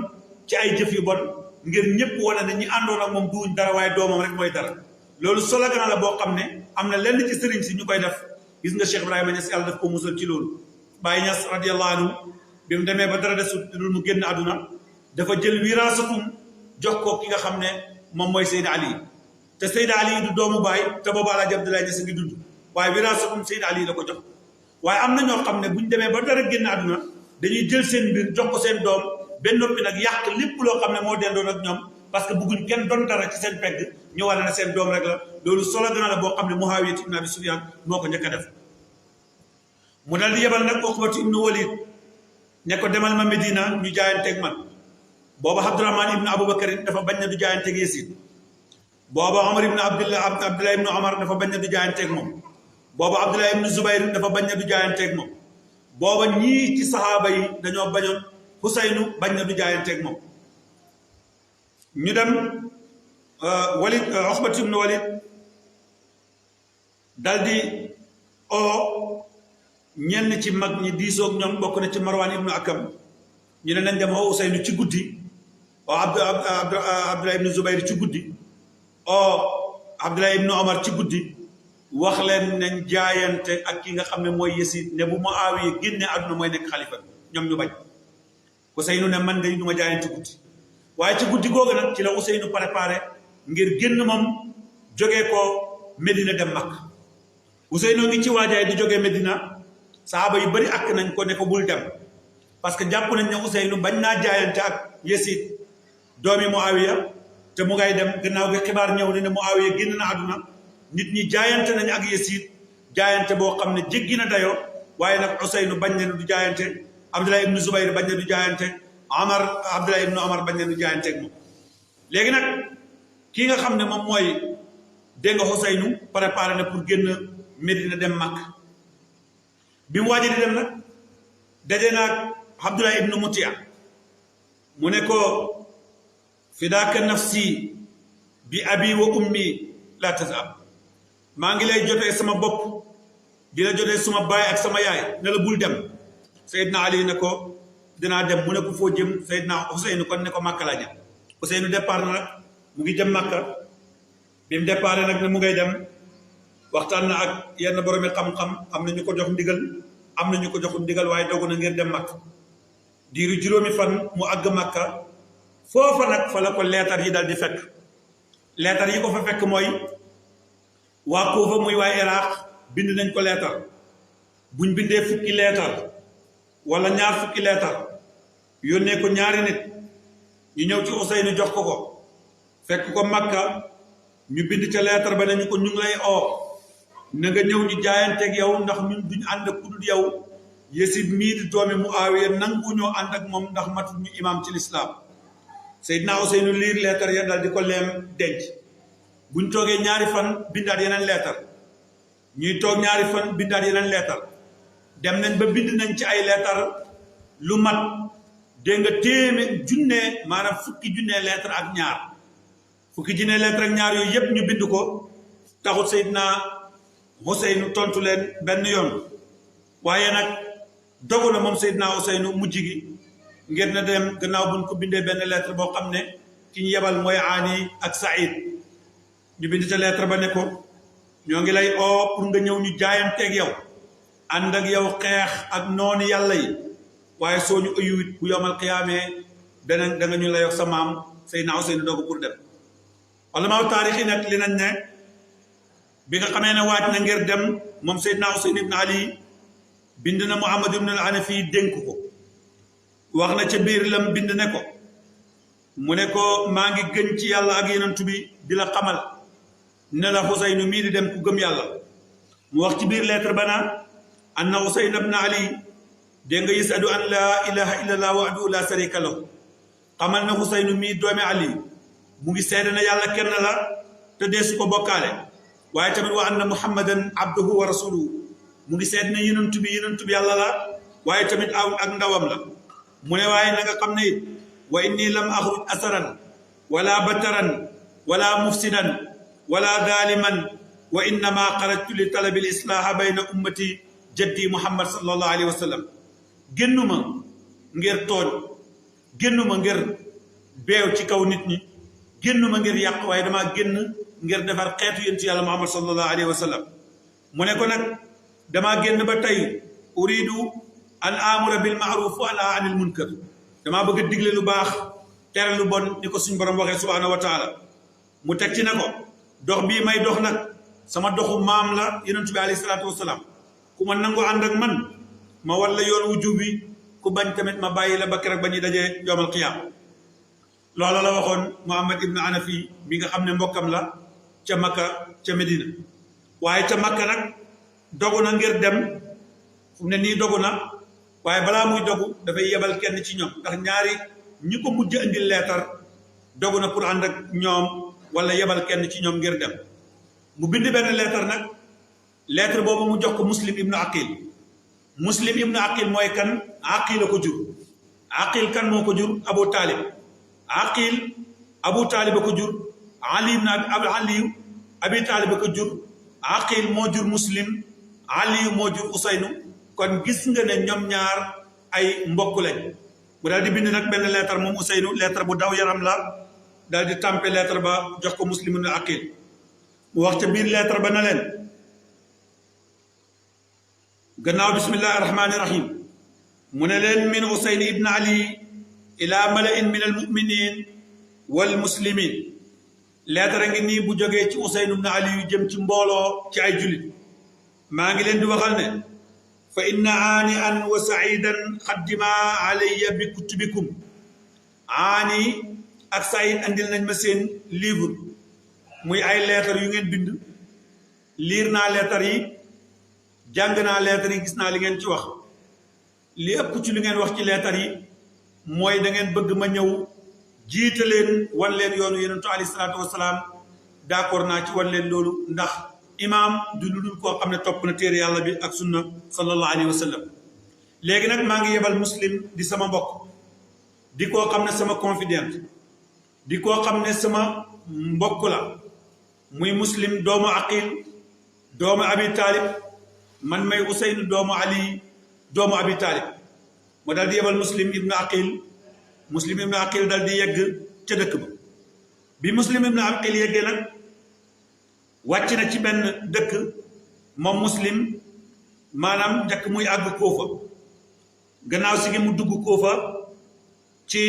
ci ay jëf yu bon ngir ñëpp wane ne ñi àndoon ak moom duuñ dara waaye doomam rek mooy dara loolu slogan la boo xam ne am na lenn ci sëriñ si ñu koy def gis nga Cheikh Ibrahima Niass yàlla daf ko musal ci loolu Baye Niass radiyallahu anhu bi mu demee ba dara desut lu mu génn àdduna dafa jël wiraasatum jox ko ki nga xam ne moom mooy Seydi Ali te Seydi Ali du doomu baay te boobu Alaaji Abdoulaye Niass ngi dund waaye wiraasatum Seydi Ali la ko jox waaye am na ñoo xam ne buñ demee ba dara génn àdduna dañuy jël seen mbir jox ko seen doom benn noppi nag yàq lépp loo xam ne moo dendoon ak ñoom parce que bëgguñ kenn doon dara ci seen pegg ñu wane ne seen doom rek la loolu solo gën a la boo xam ne Muawiya ibn Abi Sufyaan moo ko njëkk a def mu dal di yebal nag Uqbatu ibnu Walid ne ko demal ma Medina ñu jaayanteeg man booba Abdurahman ibnu Aboubacar dafa bañ na du jaayanteeg Yasid booba Omar ibnu Abdullah ibnu Omar dafa bañ na du jaayanteeg moom booba Abdullah ibnu Zubayr dafa bañ na du jaayanteeg moom booba ñii ci saxaaba yi dañoo bañoon Husaynu bañ na du jaayanteeg moom ñu dem Walid Uqbatu ibnu Walid dal di ñenn ci mag ñi diisoog ñoom bokk na ci Marwan ibnu Akam ñu ne nañ dem oo Useynu ci guddi oo Abdullah ibnu Zubayr ci guddi oo Abdullah ibnu Omar ci guddi wax leen nañ jaayante ak ki nga xam ne mooy Yasid ne bu Muawiya génne àdduna mooy nekk xalifa ñoom ñu bañ Useynu ne man de du ma jaayante guddi waaye ci guddi googu nag ci la Useynu préparé ngir génn moom jógee ko Medina dem Makka Useynu ngi ci waajaay di jógee Medina saaba yu bari ak nañ ko ne ko bul dem parce que jàpp nañ ne Useynu bañ naa jaayante ak Yasid doomi Muawiya te mu ngay dem gannaaw gi xibaar ñëw ne Muawiya génn na àdduna nit ñi jaayante nañ ak Yasid jaayante boo xam ne jéggi na dayoo waaye nag Useynu bañ ne du jaayante Abdullah ibnu Zubayr bañ ne du jaayante Abdullah ibnu Omar bañ ne du jaayante ak moom léegi nag kii nga xam ne moom mooy dégg nga Useynu préparé na pour génn Medina dem Makka bi mu waajee di dem nag daje naag Abdullah ibnu Mutia mu ne ko fidaaka nafsi bi abi wa ummi la tazab maa ngi lay jotee sama bopp di la jotee suma baay ak sama yaay ne la bul dem Seydina Ali ne ko dinaa dem mu ne ko foo jëm Seydina Ousseynou kon ne ko Makka laa jëm Ousseynou départ na nag mu ngi jëm Makka bi mu départ nag ne mu ngay dem waxtaan na ak yenn boromi xam-xam am na ñu ko jox ndigal am na ñu ko joxul ndigal waaye dogu na ngir dem Makka diiru juróomi fan mu àgg Makka foofa nag fa la ko leetar yi dal di fekk leetar yi ko fa fekk mooy waa Kuufa muy waa Iraq bind nañ ko leetar buñ bindee fukki leetar wala ñaar fukki leetar yónnee ko ñaari nit ñu ñëw ci Ousseynou jox ko fekk ko Makka ñu bind ca leetar ba ne ñu ko ñu ngi lay oo na nga ñëw ñu jaayanteeg yow ndax ñun duñ ànd ak ku dul yow Yasid mii di doomi Muawiya nangu ñoo ànd ak moom ndax matul ñu imaam ci lislaam Seydina Ousseynou liir leetar ya dal di ko leem denc buñ toogee ñaari fan bindaat yeneen leetar ñuy toog ñaari fan bindaat yeneen leetar dem nañ ba bind nañ ci ay leetar lu mat dégg nga junne maanaam fukki junne leetar ak ñaar fukki junne leetar ak ñaar yooyu yëpp ñu bind ko taxut Seydina Ousseynou tontu leen benn yoon waaye nag dogu na moom Seydina Ousseynou mujj gi ngir na dem gannaaw buñ ko bindee benn lettre boo xam ne ki ñu yebal mooy Ani ak Saïd ñu bind ca lettre ba ne ko ñoo ngi lay oo pour nga ñëw ñu jaayanteeg yow ànd ak yow xeex ak noonu yàlla yi waaye soo ñu ëyuwit bu yomal xiyaamee beneen da nga ñu lay wax sa maam Seydina Ousseynou doogu pour dem ulamaaw taarix yi nag li nañ ne bi nga xamee ne waaj na ngir dem moom Seydina Ousseynou ibn Ali bind na Muhammad ibn al-Hanafi dénk ko wax na ca biir lam bind ne ko mu ne ko maa ngi gën ci yàlla ak yonent bi di la xamal ne la Xuseynu mii di dem ku gëm yàlla mu wax ci biir lettre ba naan anna Xuseyn ibn Ali dégg nga yasadu an laa ilaha illallah wahdahu la sharika lahu xamal ne Xuseynu mii doomi Ali mu ngi seede na yàlla kenn la te deesu ko bokkaale waaye tamit wa anna muhammadan abduhu wa rasuluhu mu ngi seede ne yonent bi yàlla la waaye tamit ak ndawam la mu ne waaye na nga xam ne it wa inni lam axruj asaran wala bataran wala mufsidan wala daaliman wa innama xarajtu li talabi lislaaha bayna ummati jaddi muhammad sallallahu alayhi wa sallam génnuma ngir tooñ génnuma ngir beew ci kaw nit ñi génnuma ngir yàq waaye damaa génn ngir defar xeetu yonent yàlla muhammad sallallahu alayhi wa sallam mu ne ko nag damaa génn ba tey uridu an amura bil maaruf wa anha anil munkar damaa bëgg a digle lu baax tere lu bon ni ko suñ borom waxee subhanahu wa taala mu teg ci ne ko dox bii may dox nag sama doxu maam la yonent bi alayhi salaatu wasalaam ku ma nangu ànd ak man ma walla yoon wu jub bi ku bañ tamit ma bàyyi la ba keroog ba ñuy dajee yoomal qiyaam loola la waxoon Muhammad ibn Anafi bi nga xam ne mbokkam la ca Makka ca Medina waaye ca Makka nag dogu na ngir dem fu mu ne nii dogu na waaye balaa muy dogu dafay yebal kenn ci ñoom ndax ñaari ñi ko mujj indil leetar dogu na pour ànd ak ñoom wala yebal kenn ci ñoom ngir dem mu bind benn leetar nag leetar boobu mu jox ko Muslim ibnu Aqil Muslim ibnu Aqil mooy kan Aqil a ko jur Aqil kan moo ko jur Abu Talib Aqil Abu Talib a ko jur Ali ibn Abi Talib a ko jur Aqil moo jur Muslim Ali moo jur Usaynu kon gis nga ne ñoom ñaar ay mbokk lañ mu daal di bind nag benn lettre moom Useynu lettre bu daw yaram la daal di tàmpe lettre ba jox ko Muslim ibn Aqil mu wax ca biir lettre ba na leen gannaaw bismillahi rahmani rahim mu ne leen min Useyn ibn Ali ila malain min al muminin wal muslimin lettre ngi nii bu jógee ci Useyn ibn Ali yu jëm ci mbooloo ci ay julit maa ngi leen di waxal ne fa inna aani an wa saidan xaddima alayya bi kutubikum aani ak said andil nañ ma seen livre muy ay lettre yu ngeen bind liir naa lettre yi jàng naa lettre yi gis naa li ngeen ci wax li ëpp ci li ngeen wax ci lettre yi mooy da ngeen bëgg ma ñëw jiite leen wan leen yoonu yonentu alayhi salaatu wasalaam d'accord naa ci wan leen loolu ndax imaam du lu dul koo xam ne topp na téere yàlla bi ak sunna sallallahu alayhi wa sallam léegi nag maa ngi yebal Muslim di sama mbokk di koo xam ne sama confident di koo xam ne sama mbokk la muy Muslim doomu Aqil doomu Abi Talib man may Useynu doomu Ali doomu Abi Talib moo daal di yebal Muslim ibnu Aqil daal di yegg ca dëkk ba bi Muslim ibnu Aqil yeggee nag wàcc na ci benn dëkk moom Muslim maanaam njëkk muy àgg Koofa gannaaw si gi mu dugg Koofa ci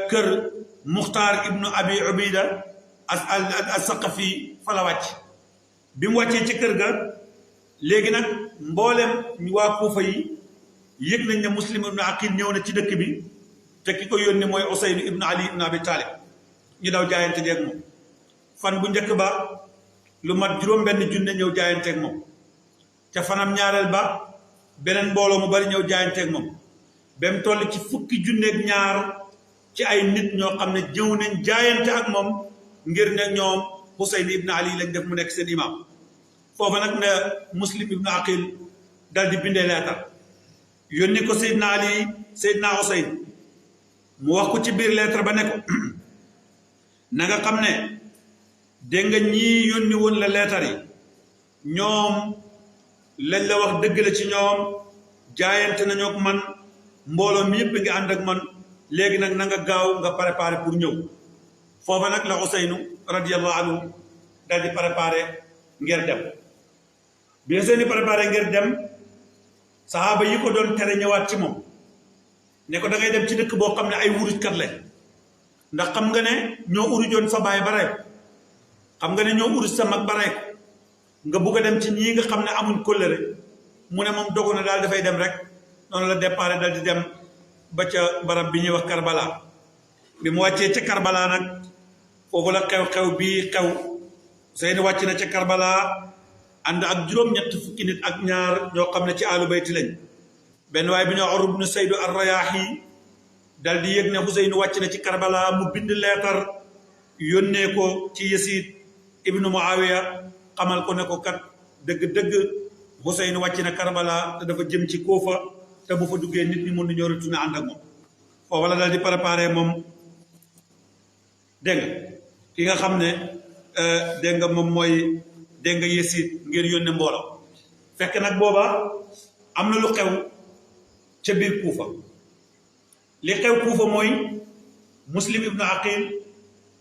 kër Muxtaar ibnu Abi Ubida as-Saqafi fa la wàcc bi mu wàccee ci kër ga léegi nag mboolem waa Koofa yi yëg nañ ne Muslim ibnu Aqil ñëw na ci dëkk bi te ki ko yónni mooy Useyn ibnu Ali ibnu Abi Talib ñu daw jaayante jeeg moom fan bu njëkk ba lu mat juróom-benn junne ñëw jaayanteeg moom ca fanam ñaareel ba beneen mbooloo mu bari ñëw jaayanteeg moom ba mu toll ci fukki junneeg ñaar ci ay nit ñoo xam ne jëw nañ jaayante ak moom ngir ne ñoom Husayn ibn Ali lañ def mu nekk seen imam foofa nag ne Muslim ibn Aqil dal di bindee leetar yónni ko Seydina Ali Seydina Husayn mu wax ko ci biir lettre ba ne ko na nga xam ne dégg nga ñii yónni woon la leetar yi ñoom lañ la wax dëgg la ci ñoom jaayante nañoo ak man mbooloo mi yëpp ngi ànd ak man léegi nag na nga gaaw nga préparé pour ñëw foofa nag la Useynu radiyallahu anhu daal di préparé ngir dem bi seeni préparé ngir dem saxaaba yi ko doon tere ñëwaat ci moom ne ko da ngay dem ci dëkk boo xam ne ay wurujkat lañ ndax xam nga ne ñoo urujoon sa baay ba rey xam nga ne ñoo uruj sa mag ba rey ko nga bugg a dem ci ñii nga xam ne amuñ kóllëre mu ne moom dogu na daal dafay dem rek noonu la départ dal di dem ba ca barab bi ñuy wax Karbala bi mu wàccee ca Karbala nag foofu la xew-xew bii xew Ousseynou wàcc na ca Karbala ànd ak juróom-ñett fukki nit ak ñaar ñoo xam ne ci àllu bayti lañ benn waaye bi ñoo Urwa ibn Sayd ar-Rayaahi dal di yëg ne Ousseynou wàcc na ci Karbala mu bind leetar yónnee ko ci Yasid ibnu Muawiya xamal ko ne ko kat dëgg-dëgg Ousseynou wàcc na Karbala te dafa jëm ci Kuufa te bu fa duggee nit ñi mën nañoo retourné ànd ak moom foofu la dal di préparé moom dégg nga ki nga xam ne dégg nga moom mooy dégg nga Yasid ngir yónnee mbooloo fekk nag booba am na lu xew ca biir Kuufa li xew Kuufa mooy Muslim ibnu Aqil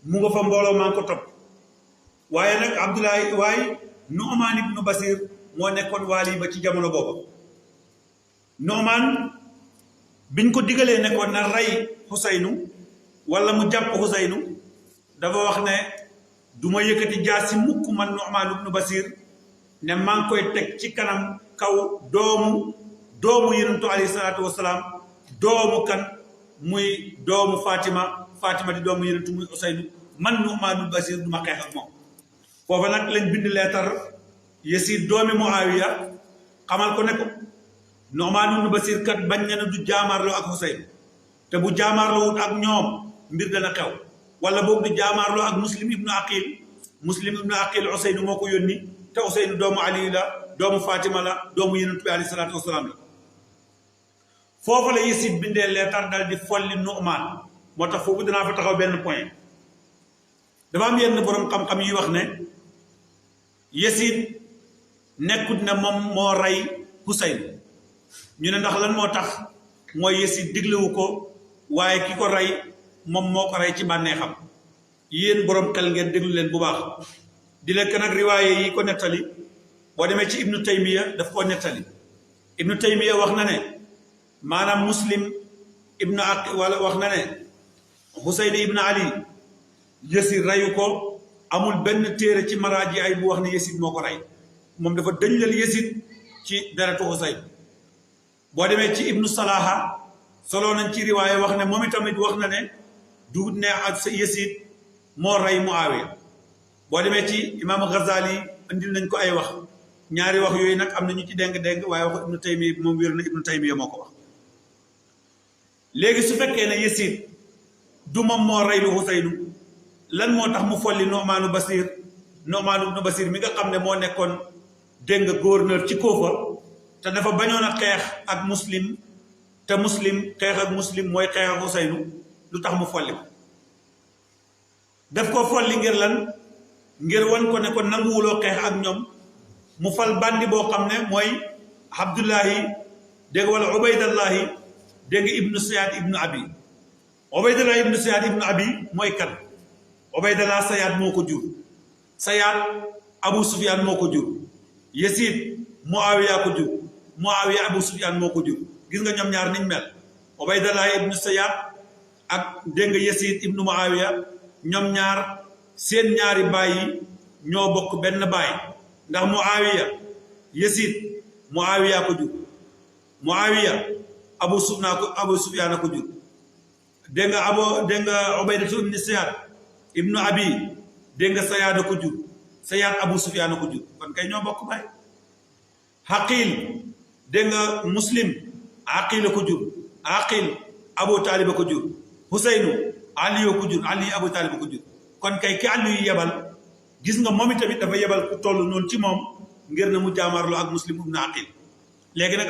mu nga fa mbooloo maa ngi ko topp waaye nag Abdoulaye waaye Nu'man ibnu Basir moo nekkoon waali ba ci jamono booba Nu'man biñ ko digalee nekkoon na rey Ousseynou wala mu jàpp Ousseynou dafa wax ne du ma yëkkati jaasi mukk man Nu'man ibnu Basir ne maa ngi koy teg ci kanam kaw doomu yonentu alayhi salaatu wasalaam doomu kan muy doomu Fatima di doomu yonentu muy Ousseynou man Nu'man ibnu Basir du ma xeex ak moom foofa nag lañ bind leetar Yasid doomi Muawiya xamal ko ne ko Nu'man ibnu Basir kat bañ na ne du jaamaarloo ak Ousseynou te bu jaamaarloo wut ak ñoom mbir dana xew wala boog di jaamaarloo ak Muslim ibnu Aqil Ousseynou moo ko yónni te Ousseynou doomu Ali la doomu Fatima la doomu yonent bi alayhi salaatu wasalaam la foofu la Yasid bindee leetar dal di folli Nu'man moo tax foofu dinaa fa taxaw benn point dafa am yenn borom xam-xam yi wax ne Yasid nekkut ne moom moo rey Ousseynou ñu ne ndax lan moo tax mooy Yasid diglewu ko waaye ki ko rey moom moo ko rey ci bànneexam yéen borom xel ngeen déglu leen bu baax di leen nag riwaaye yi ko nettali boo demee ci Ibnu Taymiya daf koo nettali Ibnu Taymiya wax na ne maanaam Muslim ibnu Aqil wala wax na ne Husayn ibnu Ali Yasid reyu ko amul benn téere ci maraaji ay bu wax ne Yasid moo ko rey moom dafa dëñlal Yasid ci deretu Husayn boo demee ci Ibnu Salaha soloo nañ ci riwaaye wax ne moom itamit wax na ne duut ne ak sa Yasid moo rey Muawiya boo demee ci Imam Ghazali andil nañ ko ay wax ñaari wax yooyu nag am na ñu ci déng-déng waaye wax Ibnu Taymiya moom wér na Ibnu Taymiya moo ko wax léegi su fekkee ne Yasid du moom moo rey lu Ousseynou lan moo tax mu folli Nu'man ibnu Basir mi nga xam ne moo nekkoon dégg nga gouverneur ci Kuufa te dafa bañoon a xeex ak Muslim te Muslim xeex ak Muslim mooy xeex ak Ousseynou lu tax mu folli ko daf ko folli ngir lan ngir wan ko ne ko nanguwuloo xeex ak ñoom mu fal bandi boo xam ne mooy Abdullahi dégg wala Ubaydallahi dégg nga ibnu Sayaad ibnu Abi Ubaydallahi ibnu Sayaad ibnu Abi mooy kan Ubaydallah Sayaad moo ko jur Sayaad Abu Sufyaan moo ko jur Yasid Muawiya ko jur Muawiya Abu Sufyaan moo ko jur gis nga ñoom ñaar niñ mel Ubaydallahi ibnu Sayaad ak dégg nga Yasid ibnu Muawiya ñoom ñaar seen ñaari baay yi ñoo bokk benn baay ndax Muawiya Yasid Muawiya ko jur Muawiya Abu Sufyaan ko jur dégg nga Ubaydatu ibnu Sayaad ibnu Abi dégg nga Sayaad ko jur Sayaad Abu Sufyaan ko jur kon kay ñoo bokk baay Aqil dégg nga Muslim Aqil ko jur Aqil Abu Taalib ko jur Huseynu Ali ko jur Ali Abu Taalib ko jur kon kay ki àll yu yebal gis nga moom itamit dafa yebal ku toll noonu ci moom ngir na mu jaamaarloo ak Muslim ibnu Aqil léegi nag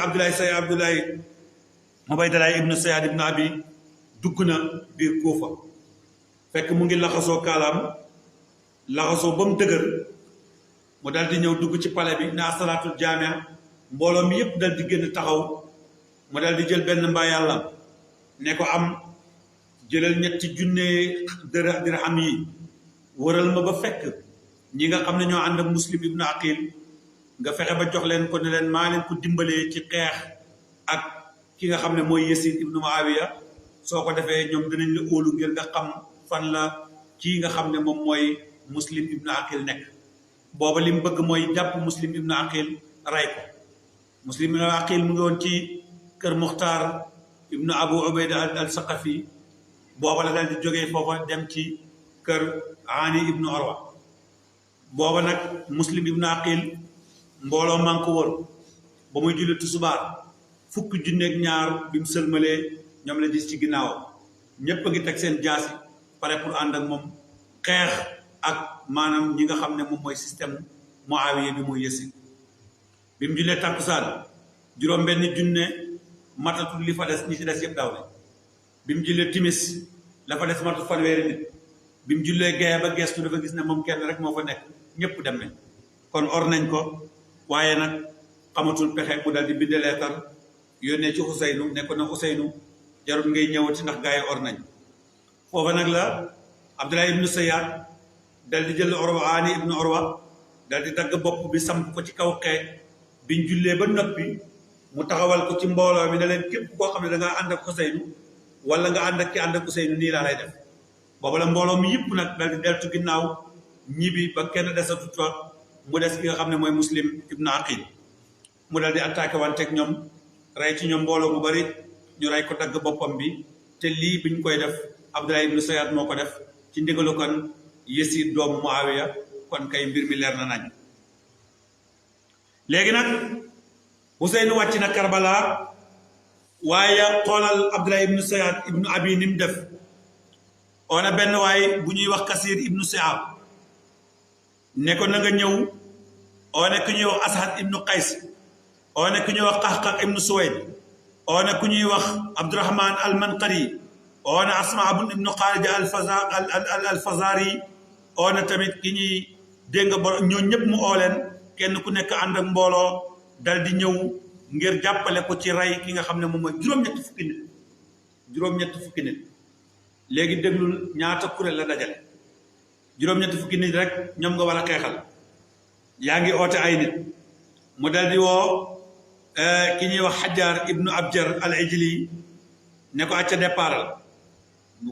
Ubaydallah ibnu Sayaad ibnu Abi dugg na biir Kuufa fekk mu ngi laxasoo kaalaam laxasoo ba mu dëgër mu dal di ñëw dugg ci palais bi ne asalaatul jaamia mbooloo mi yëpp dal di génn taxaw mu dal di jël benn mbaa yàlla ne ko am jëlal ñetti junne dirham yi wëral ma ba fekk ñi nga xam ne ñoo ànd ak Muslim ibnu Aqil nga fexe ba jox leen ko ne leen maa leen ko dimbalee ci xeex ak ki nga xam ne mooy Yasid ibnu Muawiya soo ko defee ñoom dinañ la óolu ngir nga xam fan la kii nga xam ne moom mooy Muslim ibnu Aqil nekk booba li mu bëgg mooy jàpp Muslim ibnu Aqil rey ko Muslim ibnu Aqil mu ngi woon ci kër Muxtaar ibnu Abu Ubayda al Saqafi booba la daal di jógee foofa dem ci kër Ani ibnu Urwa booba nag Muslim ibnu Aqil mbooloo man ko wër ba muy julli tusubaar fukki junneeg ñaar bi mu sëlmalee ñoom la gis ci ginnaaw ñépp a ngi teg seen jaasi pare pour ànd ak moom xeex ak maanaam ñi nga xam ne moom mooy système Muawiya bi mooy Yasid bi mu jullee takkusaan juróom benn junne matatul li fa des ñi ci des yëpp daw ne bi mu jullee timis la fa des matul fanweeri nit bi mu jullee gaye ba geestu dafa gis ne moom kenn rek moo fa nekk ñëpp dem nañ kon or nañ ko waaye nag xamatul pexe mu dal di bind leetar yónnee ci Ousseynou ne ko na Ousseynou jarul ngay ñëwati ndax gaa yi or nañ foofa nag la Abdullah ibnu Sayyad dal di jël Urwa Aani ibnu Urwa dal di dagg bopp bi samp ko ci kaw xeej biñ jullee ba noppi mu taxawal ko ci mbooloo mi ne leen képp koo xam ne da ngaa ànd ak Ousseynou wala nga ànd ak ki ànd ak Ousseynou nii laa lay def booba la mbooloo mi yëpp nag dal di deltu ginnaaw ñibi ba kenn desatut fa mu des ki nga xam ne mooy Muslim ibnu Aqil mu dal di attaqué wanteeg ñoom rey ci ñoom mbooloo mu bari ñu rey ko dagg boppam bi te lii biñ koy def Abdullah ibnu Sayyad moo ko def ci ndigalu kon Yasid doomu Muawiya kon kay mbir mi leer na nañ léegi nag Ousseynou wàcc na Karbala waaye xoolal Abdullah ibnu Sayyad ibnu Abi ni mu def ona benn waay bu ñuy wax Kasir ibnu Siab ne ko na nga ñëw one ku ñuy wax Ashad ibnu Qays one ku ñuy wax Qahqaq ibnu Suwayd one ku ñuy wax Abdurahman al-Manqari one Asma ibnu Kharija al-Fazari one tamit ki ñuy dégg nga bo ñoo ñëpp mu ooleen kenn ku nekk ànd ak mbooloo dal di ñëw ngir jàppale ko ci rey ki nga xam ne moom mooy juróom-ñetti fukki nit léegi déglul ñaata kuréel la dajale juróom-ñetti fukki nit rek ñoom nga war a xeexal yaa ngi oote ay nit mu dal di woo ki ñuy wax Hajjar ibnu Abjar al Ijli ne ko acca départal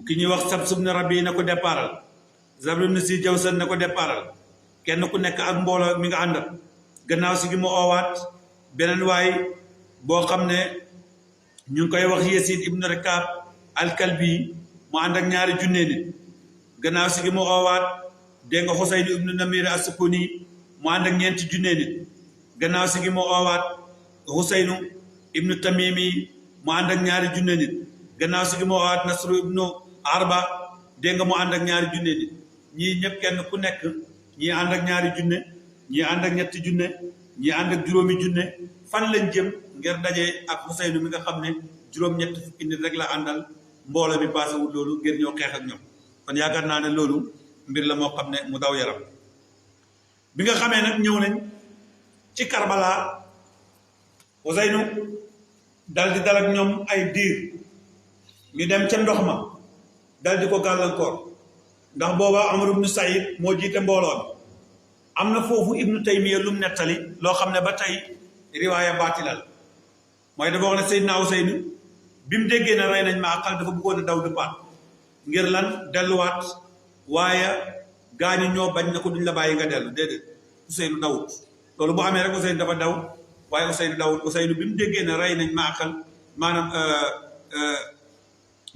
ki ñuy wax Sabs ibnu Rabi ne ko départal Zabr ibnu Si Jawsan ne ko départal kenn ku nekk ak mbooloo mi nga àndal gannaaw si gi mu oowaat beneen waay boo xam ne ñu ngi koy wax Yasid ibnu Rikab al-Kalbi mu ànd ak ñaari junne nit gannaaw si gi mu oowaat dégg nga Xusaynu ibnu Namir as-Sukuni mu ànd ak ñeenti junne nit gannaaw si gi mu oowaat Xusaynu ibnu Tamimi mu ànd ak ñaari junne nit gannaaw si gi mu oowaat Nasru ibnu Arba dégg nga mu ànd ak ñaari junne nit ñii ñëpp kenn ku nekk ñii ànd ak ñaari junne ñii ànd ak ñetti junne ñii ànd ak juróomi junne fan lañ jëm ngir daje ak Ousseynou mi nga xam ne juróom-ñetti fukki nit rek la àndal mbooloo bi passé wul loolu ngir ñoo xeex ak ñoom kon yaakaar naa ne loolu mbir la moo xam ne mu daw yaram bi nga xamee nag ñëw nañ ci Karbala Ousseynou dal di dal ak ñoom ay diir ñu dem ca ndox ma dal di ko gàllankoor ndax booba Amr ibnu Saïd moo jiite mbooloo bi am na foofu Ibnu Taymiya lu mu nettali loo xam ne ba tey riwaaya baatilal mooy dafa wax ne Seydina Ousseynou bi mu déggee ne rey nañ ma àqal dafa bëggoon a daw dëppaat ngir lan delluwaat waaye gaañu ñoo bañ na ko duñ la bàyyi nga dellu déedéet Ousseynou dawut loolu bu amee rek Ousseynou dafa daw waaye Ousseynou dawut Ousseynou bi mu déggee ne rey nañ ma àqal maanaam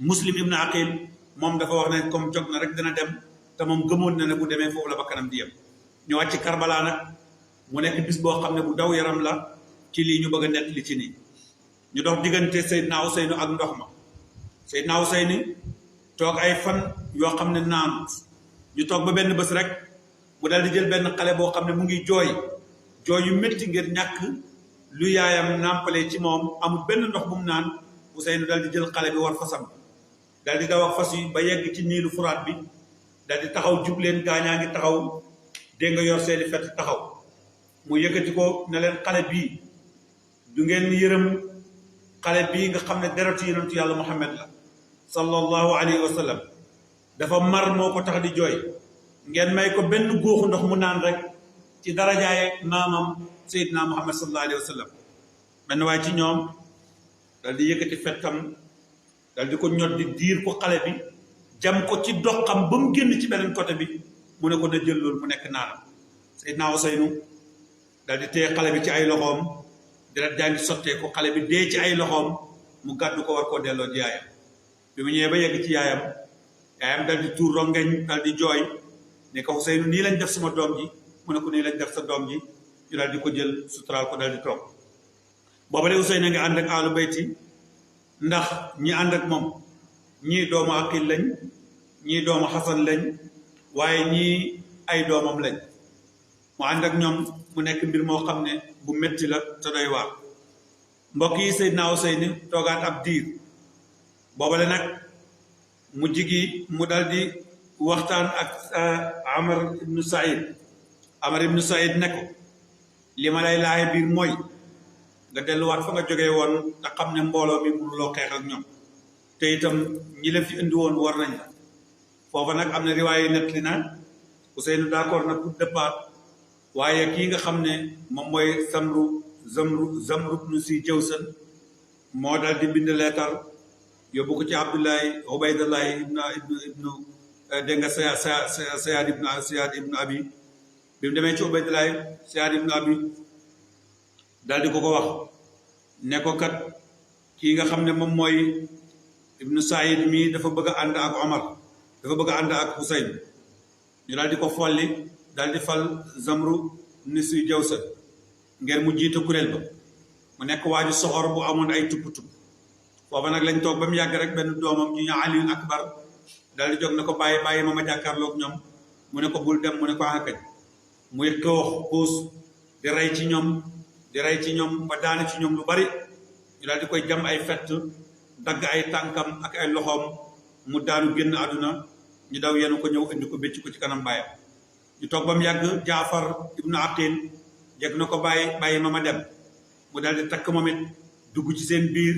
Muslim ibnu Aqil moom dafa wax ne comme jog na rek dina dem te moom gëmoon na ne bu demee foofu la ba kanam di yem ñu wàcc Karbala nag mu nekk bis boo xam ne bu daw yaram la ci lii ñu bëgg a nett li ci nii ñu dox diggante Seydina Ousseynou ak ndox ma Seydina Ousseynou toog ay fan yoo xam ne naanut ñu toog ba benn bés rek mu dal di jël benn xale boo xam ne mu ngi jooy yu métti ngir ñàkk lu yaayam nàmpale ci moom amul benn ndox bu mu naan Ousseynou dal di jël xale bi war fasam dal di daw ak fas yi ba yegg ci niilu Furaat bi dal di taxaw jub leen gaañaa ngi taxaw dégg nga yor seeni fett taxaw mu yëkkati ko ne leen xale bii du ngeen yërëm xale bii nga xam ne deretu yonentu yàlla Muhammad la sallallahu alayhi wa sallam dafa mar moo ko tax di jooy ngeen may ko benn góoxu ndox mu naan rek ci darajaay maamam Seydina Muhammad sallallahu alayhi wa sallam benn waaye ci ñoom dal di yëkkati fettam dal di ko ñot di diir ko xale bi jam ko ci doxam ba mu génn ci beneen côté bi mu ne ko na jël loolu mu nekk naanam Seydina Ousseynou dal di téye xale bi ci ay loxoom deret jaa ngi sottee ko xale bi dee ci ay loxoom mu gàddu ko war koo delloo ci yaayam bi mu ñëwee ba yegg ci yaayam dal di tuur rongeñ dal di jooy ne ko Ousseynou nii lañ def suma doom ji mu ne ko nii lañ def sa doom ji ñu daal di ko jël suturaal ko daal di toog boobale Ousseynou ngi ànd ak aalu bayti ndax ñi ànd ak moom ñii doomu Aqil lañ ñii doomu Xasan lañ waaye ñii ay doomam lañ mu ànd ak ñoom mu nekk mbir moo xam ne bu metti la te doy waar mbokk yi Seydina Ousseynou toogaat ab diir boobale nag mu jigi mu dal di waxtaan ak Amar ibnu Saïd ne ko li ma lay laaye biir mooy nga delluwaat fa nga jógee woon te xam ne mbooloo mi mënuloo xeex ak ñoom te itam ñi la fi indi woon war nañ la foofa nag am na riwaaye nett li na Ousseynou d'accord nag pour départ waaye kii nga xam ne moom mooy Zamru ibnu si Jawsan moo dal di bind leetar yóbbu ko ci Abdullahi Ubaydallahi ibnu dégg nga Sayaad ibnu Abi bi mu demee ci Ubaydallahi Sayaad ibnu Abi daal di ko wax ne ko kat kii nga xam ne moom mooy ibnu Saïd mii dafa bëgg a ànd ak Omar dafa bëgg a ànd ak Husayn ñu daal di ko folli daal di fal Zamru ni suy Jawsa ngir mu jiite kuréel ba mu nekk waaju soxor bu amoon ay tupp-tupp foofa nag lañ toog ba mu yàgg rek benn doomam ñu ñu Aliyu Akbar daal di jóg na ko bàyyi ma jàkkaarloog ñoom mu ne ko bul dem mu ne ko akañ muy xoox xuus di rey ci ñoom ba daane ci ñoom lu bari ñu daal di koy jam ay fett dagg ay tànkam ak ay loxoom mu daanu génn àdduna ñu daw yenu ko ñëw indi ko bécc ko ci kanam bàyyam ñu toog ba mu yàgg Jaafar ibnu Aqil jeg na ko bàyyi ma dem mu daal di takk moom it dugg ci seen biir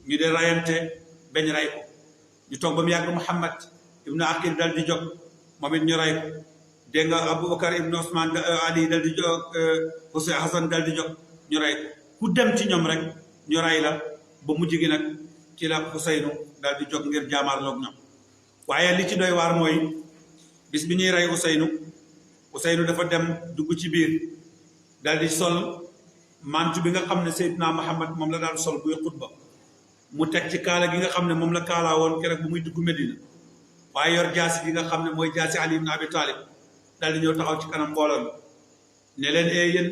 ñu de rayante bañ ray ko ñu toog ba mu yàgg Muhammad ibnu Aqil daal di jóg moom it ñu ray ko dégg nga Aboubacar ibnu Osman Ali dal di jóg Hussein Hassan dal di jóg ñu ray ko ku dem ci ñoom rek ñu ray la ba mujj gi nag ci la Ousseynou dal di jóg ngir jaamaarloog ñoom waaye li ci doy waar mooy bis bi ñuy rey Ousseynou dafa dem dugg ci biir dal di sol mantu bi nga xam ne Seydina Muhammad moom la daan sol buy xutba mu teg ci kaala gi nga xam ne moom la kaalaa woon keroog bu muy dugg Medina waaye yor jaasi gi nga xam ne mooy jaasi Ali ibn Abi Talib dal di ñëw taxaw ci kanam mbooloo mi ne leen yéen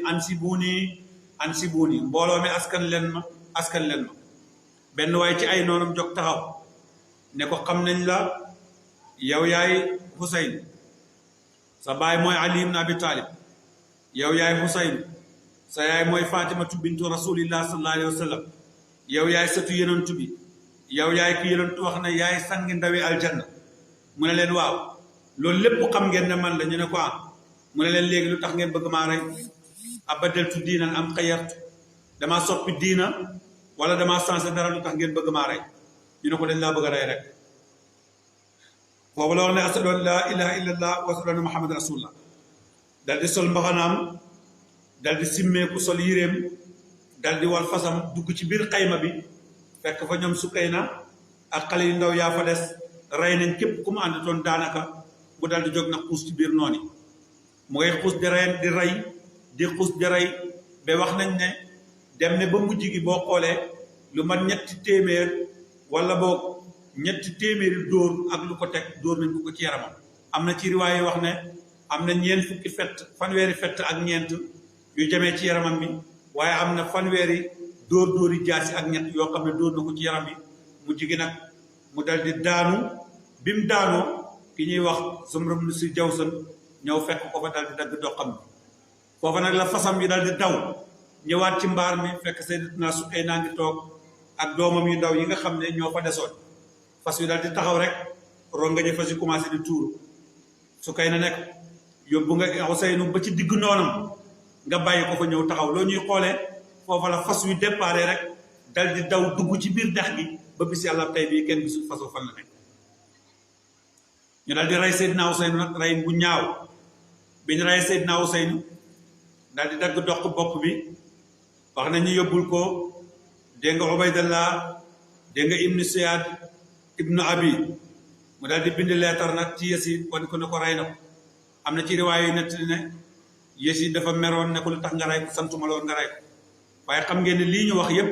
ansibuuni mbooloo mi askan leen ma benn waaye ci ay noonam jóg taxaw ne ko xam nañ la yow yaay Husayn sa baay mooy Ali ibn Abi Talib yow yaay Husayn sa yaay mooy Fatimatu bintu rasulillah sallallahu alayhi wa sallam yow yaay sëtu yonent bi yow yaay ki yonent wax ne yaay sangi ndawi aljanna mu ne leen waaw loolu lépp xam ngeen ne man la ñu ne ko mu ne leen léegi lu tax ngeen bëgg maa rey abadaltu diinan am xayartu damaa soppi diina wala damaa sensé dara lu tax ngeen bëgg maa rey ñu ne ko dañ laa bëgg a rey rek boobu la wax ne ashadu an laa ilaha illallah wa ashadu anna muhammad rasulullah dal di sol mbaxanaam dal di simmeeku sol yiréem dal di wal fasam dugg ci biir xayma bi fekk fa ñoom Sukayna ak xale yu ndaw yaa fa des rey nañ képp ku mu àndatoon daanaka mu dal di jóg nag xuus ci biir noonu mu ngay xuus di rey di xuus di rey ba wax nañ ne dem ne ba mujj gi boo xoolee lu mat ñetti téeméer wala boog ñetti téeméeri dóor ak lu ko teg dóor nañ ko ci yaramam am na ci riwaay wax ne am na ñeent fukki fanweeri fett ak ñeent yu jamee ci yaramam bi waaye am na fanweeri dóori jaasi ak ñett yoo xam ne dóor na ko ci yaram bi mu jigi nag mu dal di daanu bi mu daanoo ki ñuy wax Zamru si Jawsan ñëw fekk ko fa dal di dagg doxam bi foofa nag la fasam yi dal di daw ñëwaat ci mbaar mi fekk Sayyidatuna Sukayna ngi toog ak doomam yu ndaw yi nga xam ne ñoo fa desoon fas yu dal di taxaw rek rongañu fas yu commencé di tuuru Sukayna nekk yóbbu nga Ousseynou ba ci digg noonam nga bàyyi ko fa ñëw taxaw loo ñuy xoolee foofa la fas yu déparé rek dal di daw dugg ci biir dex gi ba bis yàlla tey bii kenn gisul fasu fan la nekk ñu dal di rey Seydina Ousseynou nag rey bu ñaaw bi ñu rey Seydina Ousseynou dal di dagg dox bopp bi wax nañu yóbbul ko dégg nga Ubaydallah dégg nga ibnu Siyaad ibnu Abi mu dal di bind leetar nag ci Yasid wan ko ne ko rey na ko am na ci riwaay yu nettali ne Yasid dafa meroon ne ko lu tax nga rey ko santuma loon nga rey ko waaye xam ngeen ne lii ñu wax yépp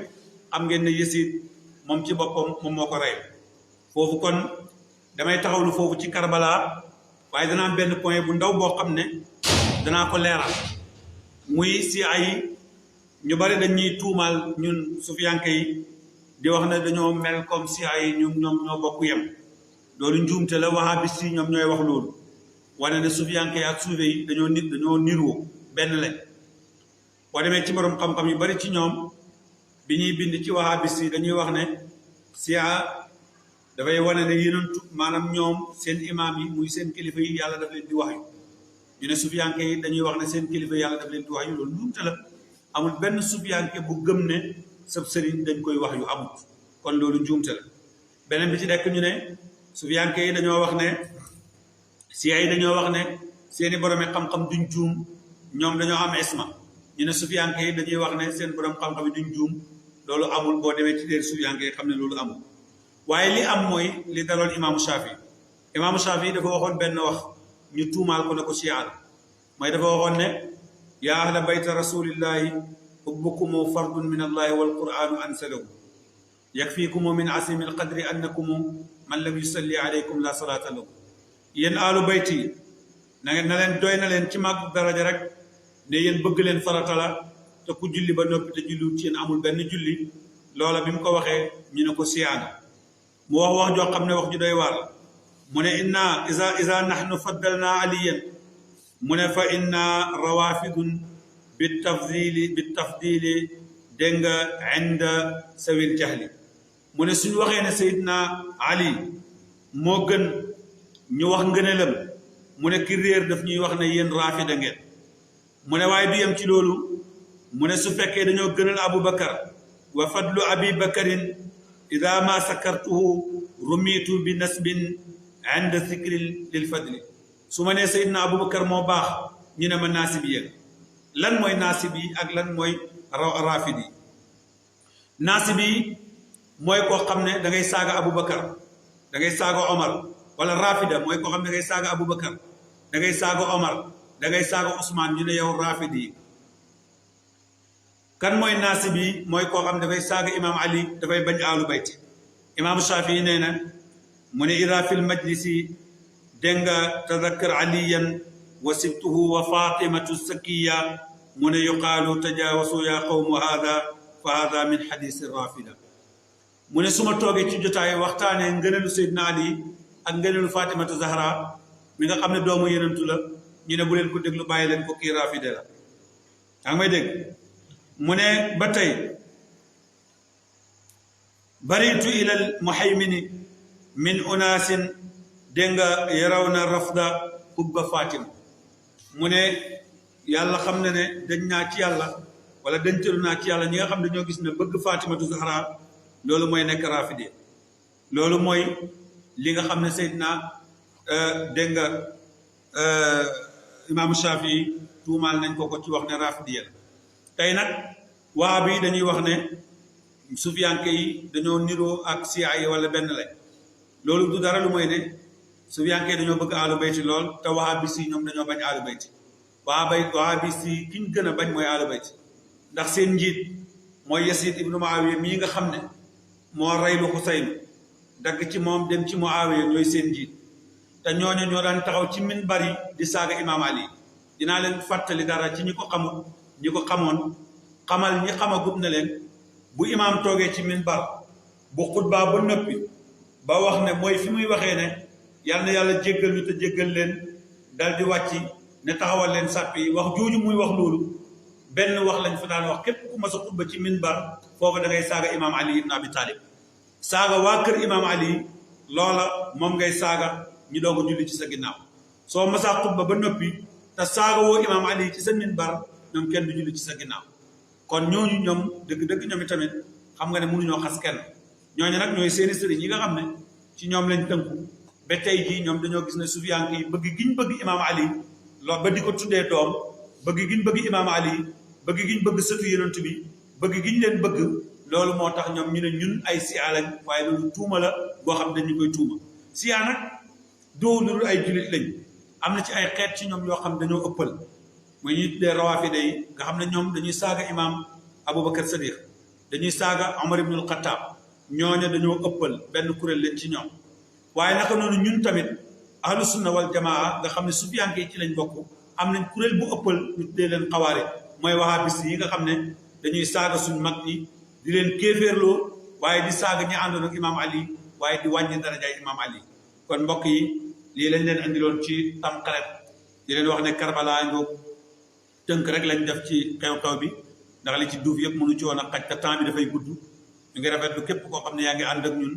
xam ngeen ne Yasid moom ci boppam moom moo ko rey foofu kon damay taxawlu foofu ci Karbala waaye dana am benn point bu ndaw boo xam ne danaa ko leeral muy si ay ñu bari dañuy tuumaal ñun sufiyanke yi di wax ne dañoo mel comme si ay ñoom ñoo bokk yem loolu njuumte la wahabis yi ñoom ñooy wax loolu wane ne sufiyanke yi ak suufe yi dañoo niroo benn lañ boo demee ci borom xam-xam yu bari ci ñoom bi ñuy bind ci wahabis yi dañuy wax ne sia dafay wane ne yenentu maanaam ñoom seen imaam yi muy seen kilifa yi yàlla daf leen di wax yu ñu ne sufiyanke yi dañuy wax ne seen kilifa yi yàlla daf leen di wax yu loolu njuumte la amul benn sufiyanke bu gëm ne sab sëriñ dañ koy wax yu amut kon loolu njuumte la beneen bi ci nekk ñu ne sufiyanke yi dañoo wax ne siya yi dañoo wax ne seeni boromi xam-xam duñ juum ñoom dañoo am isma ñu ne sufiyanke yi dañuy wax ne seen borom xam-xam yi duñ juum loolu amul boo demee ci déer sufiyanke yi xam ne loolu amul waaye li am mooy li daloon imaamu Shaafi dafa waxoon benn wax ñu tuumaal ko ne ko siya la mooy dafa waxoon ne yaa ahla bayta rasulillahi hubbukumu fardun min allahi wal quranu ansalahu yakfiikumu min asimi alqadri annakumu man lam yusalli alaykum la salata lahu yéen aalu bayt yi na leen doy na leen ci màgg daraja rek ne yéen bëgg leen farata la te ku julli ba noppi te julliwut ci yéen amul benn julli loola bi mu ko waxee ñu ne ko siyaana mu wax joo xam ne wax ju doy waar mu ne inna iza nahnu faddalna aliyan mu ne fa inna rawafidun bitafdili dégg nga inda sawil jahli mu ne suñu waxee ne Seydina Ali moo gën ñu wax ngëneelam mu ne ki réer daf ñuy wax ne yéen raafida ngeen mu ne waaye du yem ci loolu mu ne su fekkee dañoo gënal Abu Bakar wa fadlu abi bakarin ida ma sakartuhu rumitu bi nasbin inda zikri lil fadli su ma nee Seydina Abu Bakar moo baax ñu ne ma naasib yi lan mooy naasib yi ak lan mooy raafid yi naasib yi mooy koo xam ne da ngay saaga Abu Bakar da ngay saaga Omar wala raafida mooy koo xam ne da ngay saaga Abu Bakar da ngay saaga Omar da ngay saaga Ousmane ñu ne yow raafid yi kan mooy naasib yi mooy koo xam ne dafay saaga imaam Ali dafay bañ aalu bayti imaam Shafii nee na mu ne ida fi lmajlisi dégg nga tadakkar aliyan wa sibtuhu wa fatimatu sakiya mu ne yuqaalu tajawasu ya qawmu hada fa hada min xadisi rafida mu ne su ma toogee ci jotaay waxtaanee ngëneelu Seydina Ali ak ngëneelu Fatimatu Zahra mi nga xam ne doomu yenentu la ñu ne bu leen ko déglu bàyyi leen ko kii rafide la yaa ngi may dégg mu ne ba tey baritu ilal muhaymini min unaasin dégg nga yaraw na rafda hubba Fatima mu ne yàlla xam ne dañ naa ci yàlla wala dañ tëru naa ci yàlla ñi nga xam ne ñoo gis ne bëgg Fatimatu Zahra loolu mooy nekk rafide loolu mooy li nga xam ne Seydina dégg nga imaamu Shafii tuumaal nañ ko ci wax ne rafide la tey nag waa bi dañuy wax ne sufiyanke yi dañoo niroo ak siya yi wala benn lañ loolu du dara lu mooy ne sufiyanke yi dañoo bëgg aalu bayti lool te wahabis yi ñoom dañoo bañ aalu bayti wahabis yi ki ñu gën a bañ mooy aalu bayti ndax seen njiit mooy Yasid ibnu Muawiya mii nga xam ne moo reylu Xuseyn dagg ci moom dem ci Muawiya ñooy seen njiit te ñooñu ñoo daan taxaw ci minbar yi di saaga imaam Ali dinaa leen fàttali dara ci ñi ko xamul ñi ko xamoon xamal ñi xamagut ne leen bu imaam toogee ci minbar bu xutbaa ba noppi ba wax ne mooy fi muy waxee ne yal na yàlla jéggal ñu te jéggal leen dal di wàcc ne taxawal leen sàpp yi wax jooju muy wax loolu benn wax lañ fa daan wax képp ku mas a xutba ci minbar foofu da ngay saaga imaam Ali ibn Abi Talib saaga waa kër imaam Ali loola moom ngay saaga ñu doog a julli ci sa ginnaaw soo masaa xutba ba noppi te saaga woo imaam Ali ci sa minbar ñoom kenn du julli ci sa ginnaaw kon ñooñu ñoom dëgg-dëgg ñoom itamit xam nga ne mënuñoo xas kenn ñooñu nag ñooy seeni sëriñ yi nga xam ne ci ñoom lañ tënku ba tey jii ñoom dañoo gis ne sufiyanke yi bëgg giñ bëgg imaam Ali loolu ba di ko tuddee doom bëgg giñ bëgg imaam Ali bëgg giñ bëgg sëtu yonent bi bëgg giñ leen bëgg loolu moo tax ñoom ñu ne ñun ay siya lañ waaye loolu tuuma la boo xam dañu koy tuuma siya nag doo lu ay jullit lañ am na ci ay xeet ci ñoom yoo xam dañoo ëppal mooy ñuy tuddee rawaafide yi nga xam ne ñoom dañuy saaga imaam Aboubacar Sadiq dañuy saaga Omar ibnul Xattaab ñooñu dañoo ëppal benn kuréel leen ci ñoom waaye naka noonu ñun tamit ahlu sunna wal jamaa nga xam ne sufiyanke yi ci lañ bokk am nañ kuréel bu ëppal ñu tuddee leen xawaari mooy wahabis yi nga xam ne dañuy saaga suñ mag ñi di leen kéeféerloo waaye di saaga ñi àndoon ak imaam Ali waaye di wàññi darajaay imaam Ali kon mbokk yi lii lañ leen andiloon ci Tamxarit di leen wax ne Karbala ngoog tënk rek lañ def ci xew-xew bi ndax li ci duuf yëpp mënu ci woon a xaj te temps bi dafay gudd ñu ngi rafetlu képp koo xam ne yaa ngi ànd ak ñun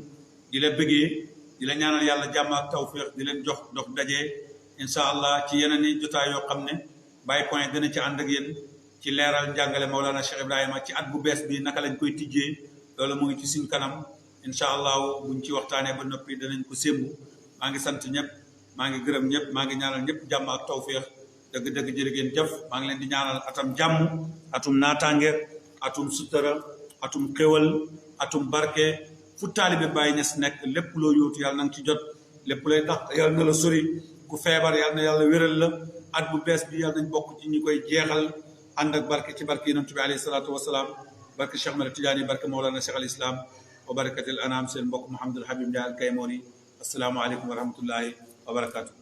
di la bëggee di la ñaanal yàlla jàmm ak tawféex di leen jox dox dajee incha allah ci yeneen i jotaay yoo xam ne Baye Point dina ci ànd ak yéen ci leeral njàngale Maulana Cheikh Ibrahima ci at bu bees bi naka lañ koy tijjee loolu mu ngi ci suñ kanam incha allah buñ ci waxtaanee ba noppi danañ ko sémbu maa ngi sant ñëpp maa ngi gërëm ñëpp maa ngi ñaanal ñëpp jàmm ak tawféex dëgg-dëgg jërë ngeen jëf maa ngi leen di ñaanal atam jàmm atum naataange atum suttara atum xéwal atum barke fu taalibe Baay Ñas nekk lépp loo yóotu yàlla na nga ci jot lépp lay tax yàlla na la sori ku feebar yàlla na yàlla wéral la at bu bees bi yàlla nañ bokk ci ñi koy jeexal ànd ak barke ci barke yonent bi alayhi salaatu wasalaam barke Cheikh Ahmed Tidiane barke Mawlana Cheikh al Islam wa barakatil anam seen mbokk Mouhamadul Habib Ndiaye al Kaymooni assalaamu aleykum wa rahmatullahi wa barakatuh